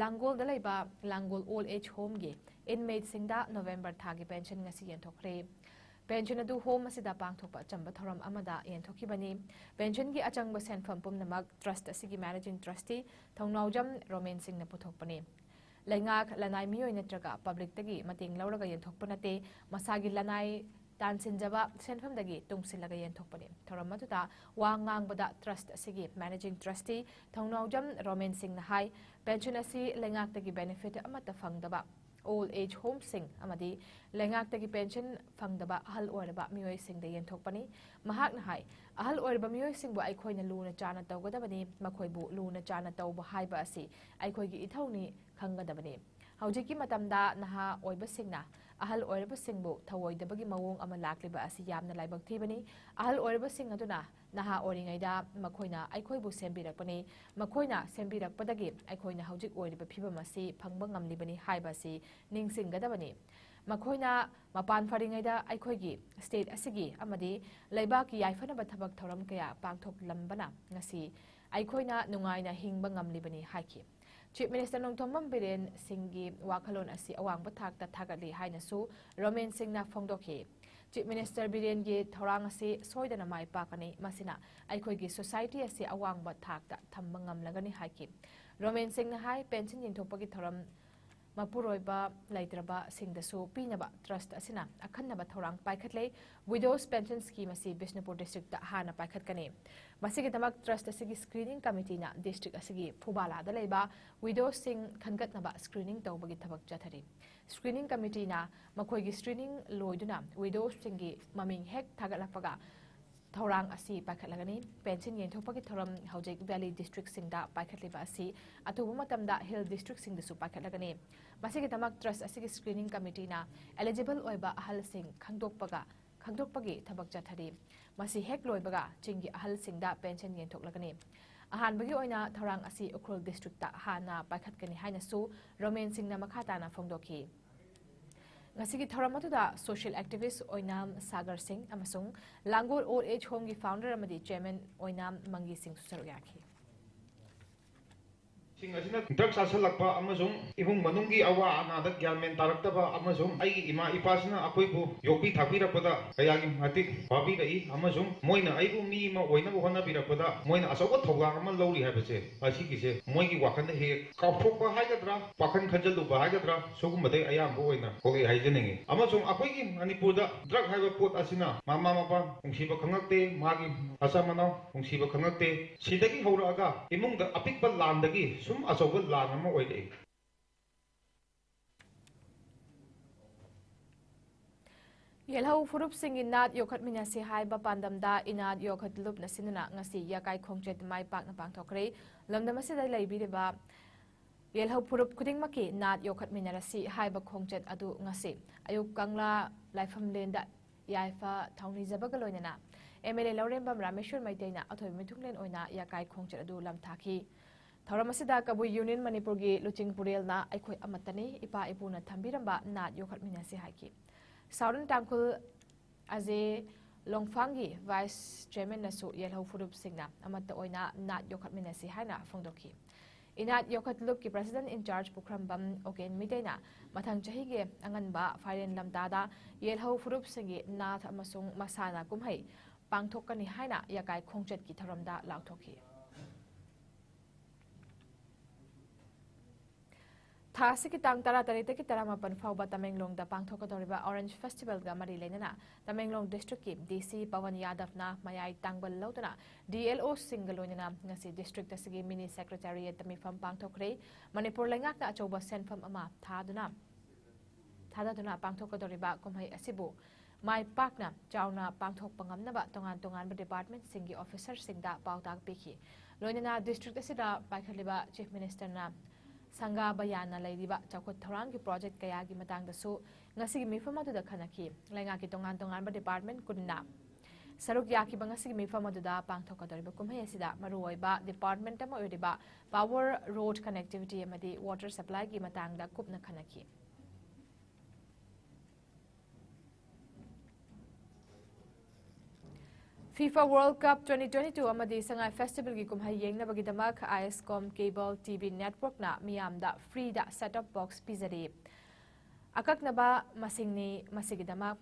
ꯂꯥꯡꯒꯣꯜꯗ ꯂꯩꯕ ꯂꯥꯡꯒꯣꯜ ꯑꯣꯜꯗ ꯑꯦꯖ ꯍꯣꯝꯒꯤ ꯏꯟꯃꯦꯠꯁꯤꯡꯗ ꯅꯣꯕꯦꯝꯕꯔ ꯊꯥꯒꯤ ꯄꯦꯟꯁꯟ ꯉꯁꯤ ꯌꯦꯟꯊꯣꯛꯈ꯭ꯔꯦ꯫ ꯄꯦꯟꯁꯟ ꯑꯗꯨ ꯍꯣꯝ ꯑꯁꯤꯗ ꯄꯥꯡꯊꯣꯛꯄ ꯑꯆꯝꯕ ꯊꯧꯔꯝ ꯑꯃꯗ ꯌꯦꯟꯊꯣꯛꯈꯤꯕꯅꯤ꯫ ꯄꯦꯟꯁꯟꯒꯤ ꯑꯆꯪꯕ ꯁꯦꯟꯐꯝ ꯄꯨꯝꯅꯃꯛ ꯇ꯭ꯔꯁꯠ ꯑꯁꯤꯒꯤ ꯃꯦꯅꯦꯖꯤꯡ ꯇ꯭ꯔꯁꯇꯤ ꯊꯧꯅꯥꯎꯖꯝ ꯔꯣꯃꯦꯟ ꯁꯤꯡꯅ ꯄꯨꯊꯣꯛꯄꯅꯤ꯫ ꯂꯩꯉꯥꯛ, ꯂꯅꯥꯏ ꯃꯤꯑꯣꯏ ꯅꯠꯇ꯭ꯔꯒ ꯄꯕ꯭ꯂꯤꯛꯇꯒꯤ ꯃꯇꯦꯡ ꯂꯧꯔꯒ ꯌꯦꯟꯊꯣꯛꯄ ꯅꯠꯇꯦ꯫ ꯃꯁꯥꯒꯤ ꯂꯅꯥꯏ ꯇꯥꯟꯁꯤꯟꯖꯕ ꯁꯦꯟꯐꯝꯗꯒꯤ ꯇꯨꯡꯁꯤꯜꯂꯒ ꯌꯦꯟꯊꯣꯛꯄꯅꯤ꯫ ꯊꯧꯔꯝ ꯑꯗꯨꯗ ꯋꯥ ꯉꯥꯡꯕꯗ ꯇ꯭ꯔꯁꯠ ꯑꯁꯤꯒꯤ ꯃꯦꯅꯦꯖꯤꯡ ꯇ꯭ꯔꯁꯇꯤ ꯊꯧꯅꯥꯎꯖꯝ ꯔꯣꯃꯦꯟ ꯁꯤꯡꯅ ꯍꯥꯏ, ꯄꯦꯟꯁꯟ ꯑꯁꯤ ꯂꯩꯉꯥꯛꯇꯒꯤ ꯕꯦꯅꯤꯐꯤꯠ ꯑꯃꯠꯇ ꯐꯪꯗꯕ ꯑꯣꯜꯗ ꯑꯦꯖ ꯍꯣꯝꯁꯤꯡ ꯑꯃꯗꯤ ꯂꯩꯉꯥꯛꯇꯒꯤ ꯄꯦꯟꯁꯟ ꯐꯪꯗꯕ ꯑꯍꯜ ꯑꯣꯏꯔꯕ ꯃꯤꯑꯣꯏꯁꯤꯡꯗ ꯌꯦꯟꯊꯣꯛꯄꯅꯤ꯫ ꯃꯍꯥꯛꯅ ꯍꯥꯏ, ꯑꯍꯜ ꯑꯣꯏꯔꯕ ꯃꯤꯑꯣꯏꯁꯤꯡꯕꯨ ꯑꯩꯈꯣꯏꯅ ꯂꯨꯅ ꯆꯥꯟꯅ ꯇꯧꯒꯗꯕꯅꯤ, ꯃꯈꯣꯏꯕꯨ ꯂꯨꯅ ꯆꯥꯟꯅ ꯇꯧꯕ ꯍꯥꯏꯕ ꯑꯁꯤ ꯑꯩꯈꯣꯏꯒꯤ ꯏꯊꯧꯅꯤ ꯈꯪꯒꯗꯕꯅꯤ꯫ ꯍꯧꯖꯤꯛꯀꯤ ꯃꯇꯝꯗ ꯅꯍꯥ ꯑꯣꯏꯕꯁꯤꯡꯅ ꯑꯍꯜ ꯑꯣꯏꯔꯕꯁꯤꯡꯕꯨ ꯊꯧꯑꯣꯏꯗꯕꯒꯤ ꯃꯑꯣꯡ ꯑꯃ ꯂꯥꯛꯂꯤꯕ ꯑꯁꯤ ꯌꯥꯝꯅ ꯂꯥꯏꯕꯛ ꯊꯤꯕꯅꯤ꯫ ꯑꯍꯜ ꯑꯣꯏꯔꯕꯁꯤꯡ ꯑꯗꯨꯅ ꯅꯍꯥ ꯑꯣꯏꯔꯤꯉꯩꯗ ꯃꯈꯣꯏꯅ ꯑꯩꯈꯣꯏꯕꯨ ꯁꯦꯝꯕꯤꯔꯛꯄꯅꯤ꯫ ꯃꯈꯣꯏꯅ ꯁꯦꯝꯕꯤꯔꯛꯄꯗꯒꯤ ꯑꯩꯈꯣꯏꯅ ꯍꯧꯖꯤꯛ ꯑꯣꯏꯔꯤꯕ ꯐꯤꯕꯝ ꯑꯁꯤ ꯐꯪꯕ ꯉꯝꯂꯤꯕꯅꯤ ꯍꯥꯏꯕ ꯑꯁꯤ ꯅꯤꯡꯁꯤꯡꯒꯗꯕꯅꯤ꯫ ꯃꯈꯣꯏꯅ ꯃꯄꯥꯟ ꯐꯔꯤꯉꯩꯗ ꯑꯩꯈꯣꯏꯒꯤ state ꯑꯁꯤꯒꯤ ꯑꯃꯗꯤ ꯂꯩꯕꯥꯛꯀꯤ ꯌꯥꯏꯐꯅꯕ ꯊꯕꯛ ꯊꯧꯔꯝ ꯀꯌꯥ ꯄꯥꯡꯊꯣꯛꯂꯝꯕꯅ ꯉꯁꯤ ꯑꯩꯈꯣꯏꯅ ꯅꯨꯡꯉꯥꯏꯅ ꯍꯤꯡꯕ ꯉꯝꯂꯤꯕꯅꯤ ꯍꯥꯏꯈꯤ꯫ Chief Minister ꯅꯣꯡꯊꯣꯝꯕꯝ ꯕꯤꯔꯦꯟ ꯁꯤꯡꯒꯤ ꯋꯥꯈꯜꯂꯣꯟ ꯑꯁꯤ ꯑꯋꯥꯡꯕ ꯊꯥꯛꯇ ꯊꯥꯒꯠꯂꯤ ꯍꯥꯏꯅꯁꯨ ꯔꯣꯃꯦꯟ ꯁꯤꯡꯅ ꯐꯣꯡꯗꯣꯛꯈꯤ꯫ Chief Minister ꯕꯤꯔꯦꯟꯒꯤ ꯊꯧꯔꯥꯡ ꯑꯁꯤ ꯁꯣꯏꯗꯅ ꯃꯥꯏ ꯄꯥꯛꯀꯅꯤ, ꯃꯁꯤꯅ ꯑꯩꯈꯣꯏꯒꯤ society ꯑꯁꯤ ꯑꯋꯥꯡꯕ ꯊꯥꯛꯇ ꯊꯝꯕ ꯉꯝꯂꯒꯅꯤ ꯍꯥꯏꯈꯤ꯫ ꯔꯣꯃꯦꯟ ꯁꯤꯡꯅ ꯍꯥꯏ, pension ꯌꯦꯟꯊꯣꯛꯄꯒꯤ ꯊꯧꯔꯝ ꯃꯄꯨꯔꯣꯏꯕ ꯂꯩꯇ꯭ꯔꯕꯁꯤꯡꯗꯁꯨ ꯄꯤꯅꯕ trust ꯑꯁꯤꯅ ꯑꯈꯟꯅꯕ ꯊꯧꯔꯥꯡ ꯄꯥꯏꯈꯠꯂꯦ꯫ Widows Pension Scheme ꯑꯁꯤ ꯕꯤꯁꯅꯨꯄꯨꯔ districtꯇ ꯍꯥꯟꯅ ꯄꯥꯏꯈꯠꯀꯅꯤ꯫ ꯃꯁꯤꯒꯤꯗꯃꯛ trust ꯑꯁꯤꯒꯤ screening committeeꯅ district ꯑꯁꯤꯒꯤ ꯐꯨꯕꯥꯂꯥꯗ ꯂꯩꯕ widowsꯁꯤꯡ ꯈꯟꯒꯠꯅꯕ screening ꯇꯧꯕꯒꯤ ꯊꯕꯛ ꯆꯠꯊꯔꯤ꯫ Screening committeeꯅ ꯃꯈꯣꯏꯒꯤ screening ꯂꯣꯏꯗꯨꯅ widowsꯁꯤꯡꯒꯤ ꯃꯃꯤꯡ ꯍꯦꯛ ꯊꯥꯒꯠꯂꯛꯄꯒ ꯊꯧꯔꯥꯡ ꯑꯁꯤ ꯄꯥꯏꯈꯠꯂꯒꯅꯤ꯫ Pension ꯌꯦꯟꯊꯣꯛꯄꯒꯤ ꯊꯧꯔꯝ ꯍꯧꯖꯤꯛ valley districtꯁꯤꯡꯗ ꯄꯥꯏꯈꯠꯂꯤꯕ ꯑꯁꯤ ꯑꯊꯨꯕ ꯃꯇꯝꯗ hill districtꯁꯤꯡꯗꯁꯨ ꯄꯥꯏꯈꯠꯂꯒꯅꯤ꯫ ꯃꯁꯤꯒꯤꯗꯃꯛ trust ꯑꯁꯤꯒꯤ screening committeeꯅ eligible ꯑꯣꯏꯕ ꯑꯍꯜꯁꯤꯡ ꯈꯪꯗꯣꯛꯄꯒ, ꯈꯪꯗꯣꯛꯄꯒꯤ ꯊꯕꯛ ꯆꯠꯊꯔꯤ꯫ ꯃꯁꯤ ꯍꯦꯛ ꯂꯣꯏꯕꯒ ꯆꯤꯡꯒꯤ ꯑꯍꯜꯁꯤꯡꯗ pension ꯌꯦꯟꯊꯣꯛꯂꯒꯅꯤ꯫ ꯑꯍꯥꯟꯕꯒꯤ ꯑꯣꯏꯅ ꯊꯧꯔꯥꯡ ꯑꯁꯤ ꯎꯈ꯭ꯔꯨꯜ districtꯇ ꯍꯥꯟꯅ ꯄꯥꯏꯈꯠꯀꯅꯤ ꯍꯥꯏꯅꯁꯨ ꯔꯣꯃꯦꯟ ꯁꯤꯡꯅ ꯃꯈꯥ ꯇꯥꯅ ꯐꯣꯡꯗꯣꯛꯈꯤ꯫ ꯉꯁꯤꯒꯤ ꯊꯧꯔꯝ ꯑꯗꯨꯗ social activist ꯑꯣꯏꯅꯥꯝ ꯁꯥꯒꯔ ꯁꯤꯡ ꯑꯃꯁꯨꯡ ꯂꯥꯡꯒꯣꯜ old age homeꯒꯤ founder ꯑꯃꯗꯤ chairman ꯑꯣꯏꯅꯥꯝ ꯃꯪꯒꯤ ꯁꯤꯡꯁꯨ ꯁꯔꯨꯛ ꯌꯥꯈꯤ꯫ ꯁꯤꯡ ꯑꯁꯤꯅ drug ꯆꯥꯁꯤꯜꯂꯛꯄ ꯑꯃꯁꯨꯡ ꯏꯃꯨꯡ ꯃꯅꯨꯡꯒꯤ ꯑꯋꯥ ꯑꯅꯥꯗ ꯒ꯭ꯌꯥꯟ ꯃꯦꯟ ꯇꯥꯔꯛꯇꯕ ꯑꯃꯁꯨꯡ ꯑꯩꯒꯤ ꯏꯃꯥ ꯏꯄꯥꯁꯤꯅ ꯑꯩꯈꯣꯏꯕꯨ ꯌꯣꯛꯄꯤ ꯊꯥꯛꯄꯤꯔꯛꯄꯗ ꯀꯌꯥꯒꯤ ꯃꯇꯤꯛ ꯋꯥꯕꯤꯔꯛꯏ ꯑꯃꯁꯨꯡ ꯃꯣꯏꯅ ꯑꯩꯕꯨ ꯃꯤ ꯑꯃ ꯑꯣꯏꯅꯕ ꯍꯣꯠꯅꯕꯤꯔꯛꯄꯗ ꯃꯣꯏꯅ ꯑꯆꯧꯕ ꯊꯧꯗꯥꯡ ꯑꯃ ꯂꯧꯔꯤ ꯍꯥꯏꯕꯁꯦ ꯑꯁꯤꯒꯤꯁꯦ ꯃꯣꯏꯒꯤ ꯋꯥꯈꯜꯗ ꯍꯦꯛ ꯀꯥꯎꯊꯣꯛꯄ ꯍꯥꯏꯒꯗ꯭ꯔꯥ, ꯋꯥꯈꯜ ꯈꯟꯖꯜꯂꯨꯕ ꯍꯥꯏꯒꯗ꯭ꯔꯥ, ꯁꯤꯒꯨꯝꯕꯗꯩ ꯑꯌꯥꯝꯕ ꯑꯣꯏꯅ ꯊꯣꯛꯂꯛꯑꯦ ꯍꯥꯏꯖꯅꯤꯡꯉꯤ꯫ ꯑꯃꯁꯨꯡ ꯑꯩꯈꯣꯏꯒꯤ ꯃꯅꯤꯄꯨꯔꯗ drug ꯍꯥꯏꯕ ꯄꯣꯠ ꯑꯁꯤꯅ ꯃꯃꯥ ꯃꯄꯥ ꯅꯨꯡꯁꯤꯕ ꯈꯪꯉꯛꯇꯦ, ꯃꯥꯒꯤ ꯃꯆꯥ ꯃꯅꯥꯎ ꯅꯨꯡꯁꯤꯕ ꯈꯪꯉꯛꯇꯦ꯫ ꯁꯤꯗꯒꯤ ꯍꯧꯔꯛꯑꯒ ꯏꯃꯨꯡꯗ ꯑꯄꯤꯛꯄ ꯂꯥꯟꯗꯒꯤ ꯁꯨꯝ ꯑꯆꯧꯕ ꯂꯥꯟ ꯑꯃ ꯑꯣꯏꯔꯛꯏ꯫ ꯌꯦꯜꯍꯧ ꯐꯨꯔꯨꯞꯁꯤꯡꯒꯤ ꯅꯥꯠ ꯌꯣꯛꯈꯠꯃꯤꯟꯅꯁꯤ ꯍꯥꯏꯕ ꯄꯥꯟꯗꯝꯗ ꯏꯅꯥꯠ ꯌꯣꯛꯈꯠ ꯂꯨꯞꯅ ꯁꯤꯟꯗꯨꯅ ꯉꯁꯤ ꯌꯥꯀꯥꯏ ꯈꯣꯡꯆꯠ ꯃꯥꯏ ꯄꯥꯛꯅ ꯄꯥꯡꯊꯣꯛꯈ꯭ꯔꯦ꯫ ꯂꯝꯗꯝ ꯑꯁꯤꯗ ꯂꯩꯕꯤꯔꯤꯕ ꯌꯦꯜꯍꯧ ꯐꯨꯔꯨꯞ ꯈꯨꯗꯤꯡꯃꯛꯀꯤ ꯅꯥꯠ ꯌꯣꯛꯈꯠꯃꯤꯟꯅꯔꯁꯤ ꯍꯥꯏꯕ ꯈꯣꯡꯆꯠ ꯑꯗꯨ ꯉꯁꯤ ꯑꯌꯨꯛ ꯀꯪꯂꯥ ꯂꯥꯏꯐꯝꯂꯦꯟꯗ ꯌꯥꯏꯐ ꯊꯧꯅꯤꯖꯕꯒ ꯂꯣꯏꯅꯅ M L A ꯂꯧꯔꯦꯝꯕꯝ ꯔꯥꯃꯦꯁ꯭ꯋꯔ ꯃꯩꯇꯩꯅ ꯑꯊꯣꯏꯕ ꯃꯤꯊꯨꯡꯂꯦꯟ ꯑꯣꯏꯅ ꯌꯥꯀꯥꯏ ꯈꯣꯡꯆꯠ ꯑꯗꯨ ꯂꯝꯊꯥꯈꯤ꯫ ꯊꯧꯔꯝ ꯑꯁꯤꯗ ꯀꯕꯨꯏ ꯌꯨꯅꯤꯌꯟ ꯃꯅꯤꯄꯨꯔꯒꯤ ꯂꯨꯆꯤꯡ ꯄꯨꯔꯦꯜꯅ "ꯑꯩꯈꯣꯏ ꯑꯃꯠꯇꯅꯤ, ꯏꯄꯥ ꯏꯄꯨꯅ ꯊꯝꯕꯤꯔꯝꯕ ꯅꯥꯠ ꯌꯣꯛꯈꯠꯃꯤꯟꯅꯁꯤ" ꯍꯥꯏꯈꯤ꯫ ꯁꯥꯎꯔꯟ ꯇꯥꯡꯈꯨꯜ ꯑꯖꯦ ꯂꯣꯡꯐꯥꯡꯒꯤ vice chairman ꯅꯁꯨ ꯌꯦꯜꯍꯧ ꯐꯨꯔꯨꯞꯁꯤꯡꯅ ꯑꯃꯠꯇ ꯑꯣꯏꯅ ꯅꯥꯠ ꯌꯣꯛꯈꯠꯃꯤꯟꯅꯁꯤ ꯍꯥꯏꯅ ꯐꯣꯡꯗꯣꯛꯈꯤ꯫ ꯏꯅꯥꯠ ꯌꯣꯛꯈꯠ ꯂꯨꯞꯀꯤ president in charge ꯄꯨꯈ꯭ꯔꯝꯕꯝ ꯑꯣꯀꯦꯟ ꯃꯤꯇꯩꯅ ꯃꯊꯪ ꯆꯍꯤꯒꯤ ꯑꯉꯟꯕ ꯐꯥꯏꯔꯦꯟ ꯂꯝꯇꯥꯗ ꯌꯦꯜꯍꯧ ꯐꯨꯔꯨꯞꯁꯤꯡꯒꯤ ꯅꯥꯠ ꯑꯃꯁꯨꯡ ꯃꯁꯥꯟꯅ ꯀꯨꯝꯍꯩ ꯄꯥꯡꯊꯣꯛꯀꯅꯤ ꯍꯥꯏꯅ ꯌꯥꯀꯥꯏ ꯈꯣꯡꯆꯠꯀꯤ ꯊꯧꯔꯝꯗ ꯂꯥꯎꯊꯣꯛꯈꯤ꯫ ꯊꯥ ꯑꯁꯤꯒꯤ ꯇꯥꯡ ꯇꯔꯥꯇꯔꯦꯠꯇꯒꯤ ꯇꯔꯥꯃꯥꯄꯟ ꯐꯥꯎꯕ ꯇꯃꯦꯡꯂꯣꯡꯗ ꯄꯥꯡꯊꯣꯛꯀꯗꯧꯔꯤꯕ Orange Festivalꯒ ꯃꯔꯤ ꯂꯩꯅꯅ ꯇꯃꯦꯡꯂꯣꯡ districtꯀꯤ D C ꯄꯋꯟ ꯌꯥꯗꯕꯅ ꯃꯌꯥꯏ ꯇꯥꯡꯕꯜ ꯂꯧꯗꯨꯅ D L Oꯁꯤꯡꯒ ꯂꯣꯏꯅꯅ ꯉꯁꯤ district ꯑꯁꯤꯒꯤ mini secretariatꯇ ꯃꯤꯐꯝ ꯄꯥꯡꯊꯣꯛꯈ꯭ꯔꯦ꯫ ꯃꯅꯤꯄꯨꯔ ꯂꯩꯉꯥꯛꯅ ꯑꯆꯧꯕ ꯁꯦꯟꯐꯝ ꯑꯃ ꯊꯥꯗꯨꯅ, ꯊꯥꯗꯗꯨꯅ ꯄꯥꯡꯊꯣꯛꯀꯗꯧꯔꯤꯕ ꯀꯨꯝꯍꯩ ꯑꯁꯤꯕꯨ ꯃꯥꯏ ꯄꯥꯛꯅ ꯆꯥꯎꯅ ꯄꯥꯡꯊꯣꯛꯄ ꯉꯝꯅꯕ ꯇꯣꯉꯥꯟ ꯇꯣꯉꯥꯟꯕ departmentꯁꯤꯡꯒꯤ officerꯁꯤꯡꯗ ꯄꯥꯎꯇꯥꯛ ꯄꯤꯈꯤ꯫ ꯂꯣꯏꯅꯅ district ꯑꯁꯤꯗ ꯄꯥꯏꯈꯠꯂꯤꯕ Chief Ministerꯅ ꯁꯪꯒꯥꯕꯌꯥꯟꯅ ꯂꯩꯔꯤꯕ ꯆꯥꯎꯈꯠ ꯊꯧꯔꯥꯡꯒꯤ project ꯀꯌꯥꯒꯤ ꯃꯇꯥꯡꯗꯁꯨ ꯉꯁꯤꯒꯤ ꯃꯤꯐꯝ ꯑꯗꯨꯗ ꯈꯟꯅꯈꯤ꯫ ꯂꯩꯉꯥꯛꯀꯤ ꯇꯣꯉꯥꯟ ꯇꯣꯉꯥꯟꯕ department ꯀꯨꯟꯅ ꯁꯔꯨꯛ ꯌꯥꯈꯤꯕ ꯉꯁꯤꯒꯤ ꯃꯤꯐꯝ ꯑꯗꯨꯗ ꯄꯥꯡꯊꯣꯛꯀꯗꯧꯔꯤꯕ ꯀꯨꯝꯍꯩ ꯑꯁꯤꯗ ꯃꯔꯨꯑꯣꯏꯕ department ꯑꯃ ꯑꯣꯏꯔꯤꯕ power, road connectivity ꯑꯃꯗꯤ water supplyꯒꯤ ꯃꯇꯥꯡꯗ ꯀꯨꯞꯅ ꯈꯟꯅꯈꯤ꯫ FIFA World Cup twenty twenty-two ꯑꯃꯗꯤ ꯁꯉꯥꯏ Festivalꯒꯤ ꯀꯨꯝꯍꯩ ꯌꯦꯡꯅꯕꯒꯤꯗꯃꯛ ISCOM Cable T V Networkꯅ ꯃꯤꯌꯥꯝꯗ freeꯗ set-top box ꯄꯤꯖꯔꯤ꯫ ꯑꯀꯛꯅꯕ ꯃꯁꯤꯡꯅꯤ ꯃꯁꯤꯒꯤꯗꯃꯛ꯫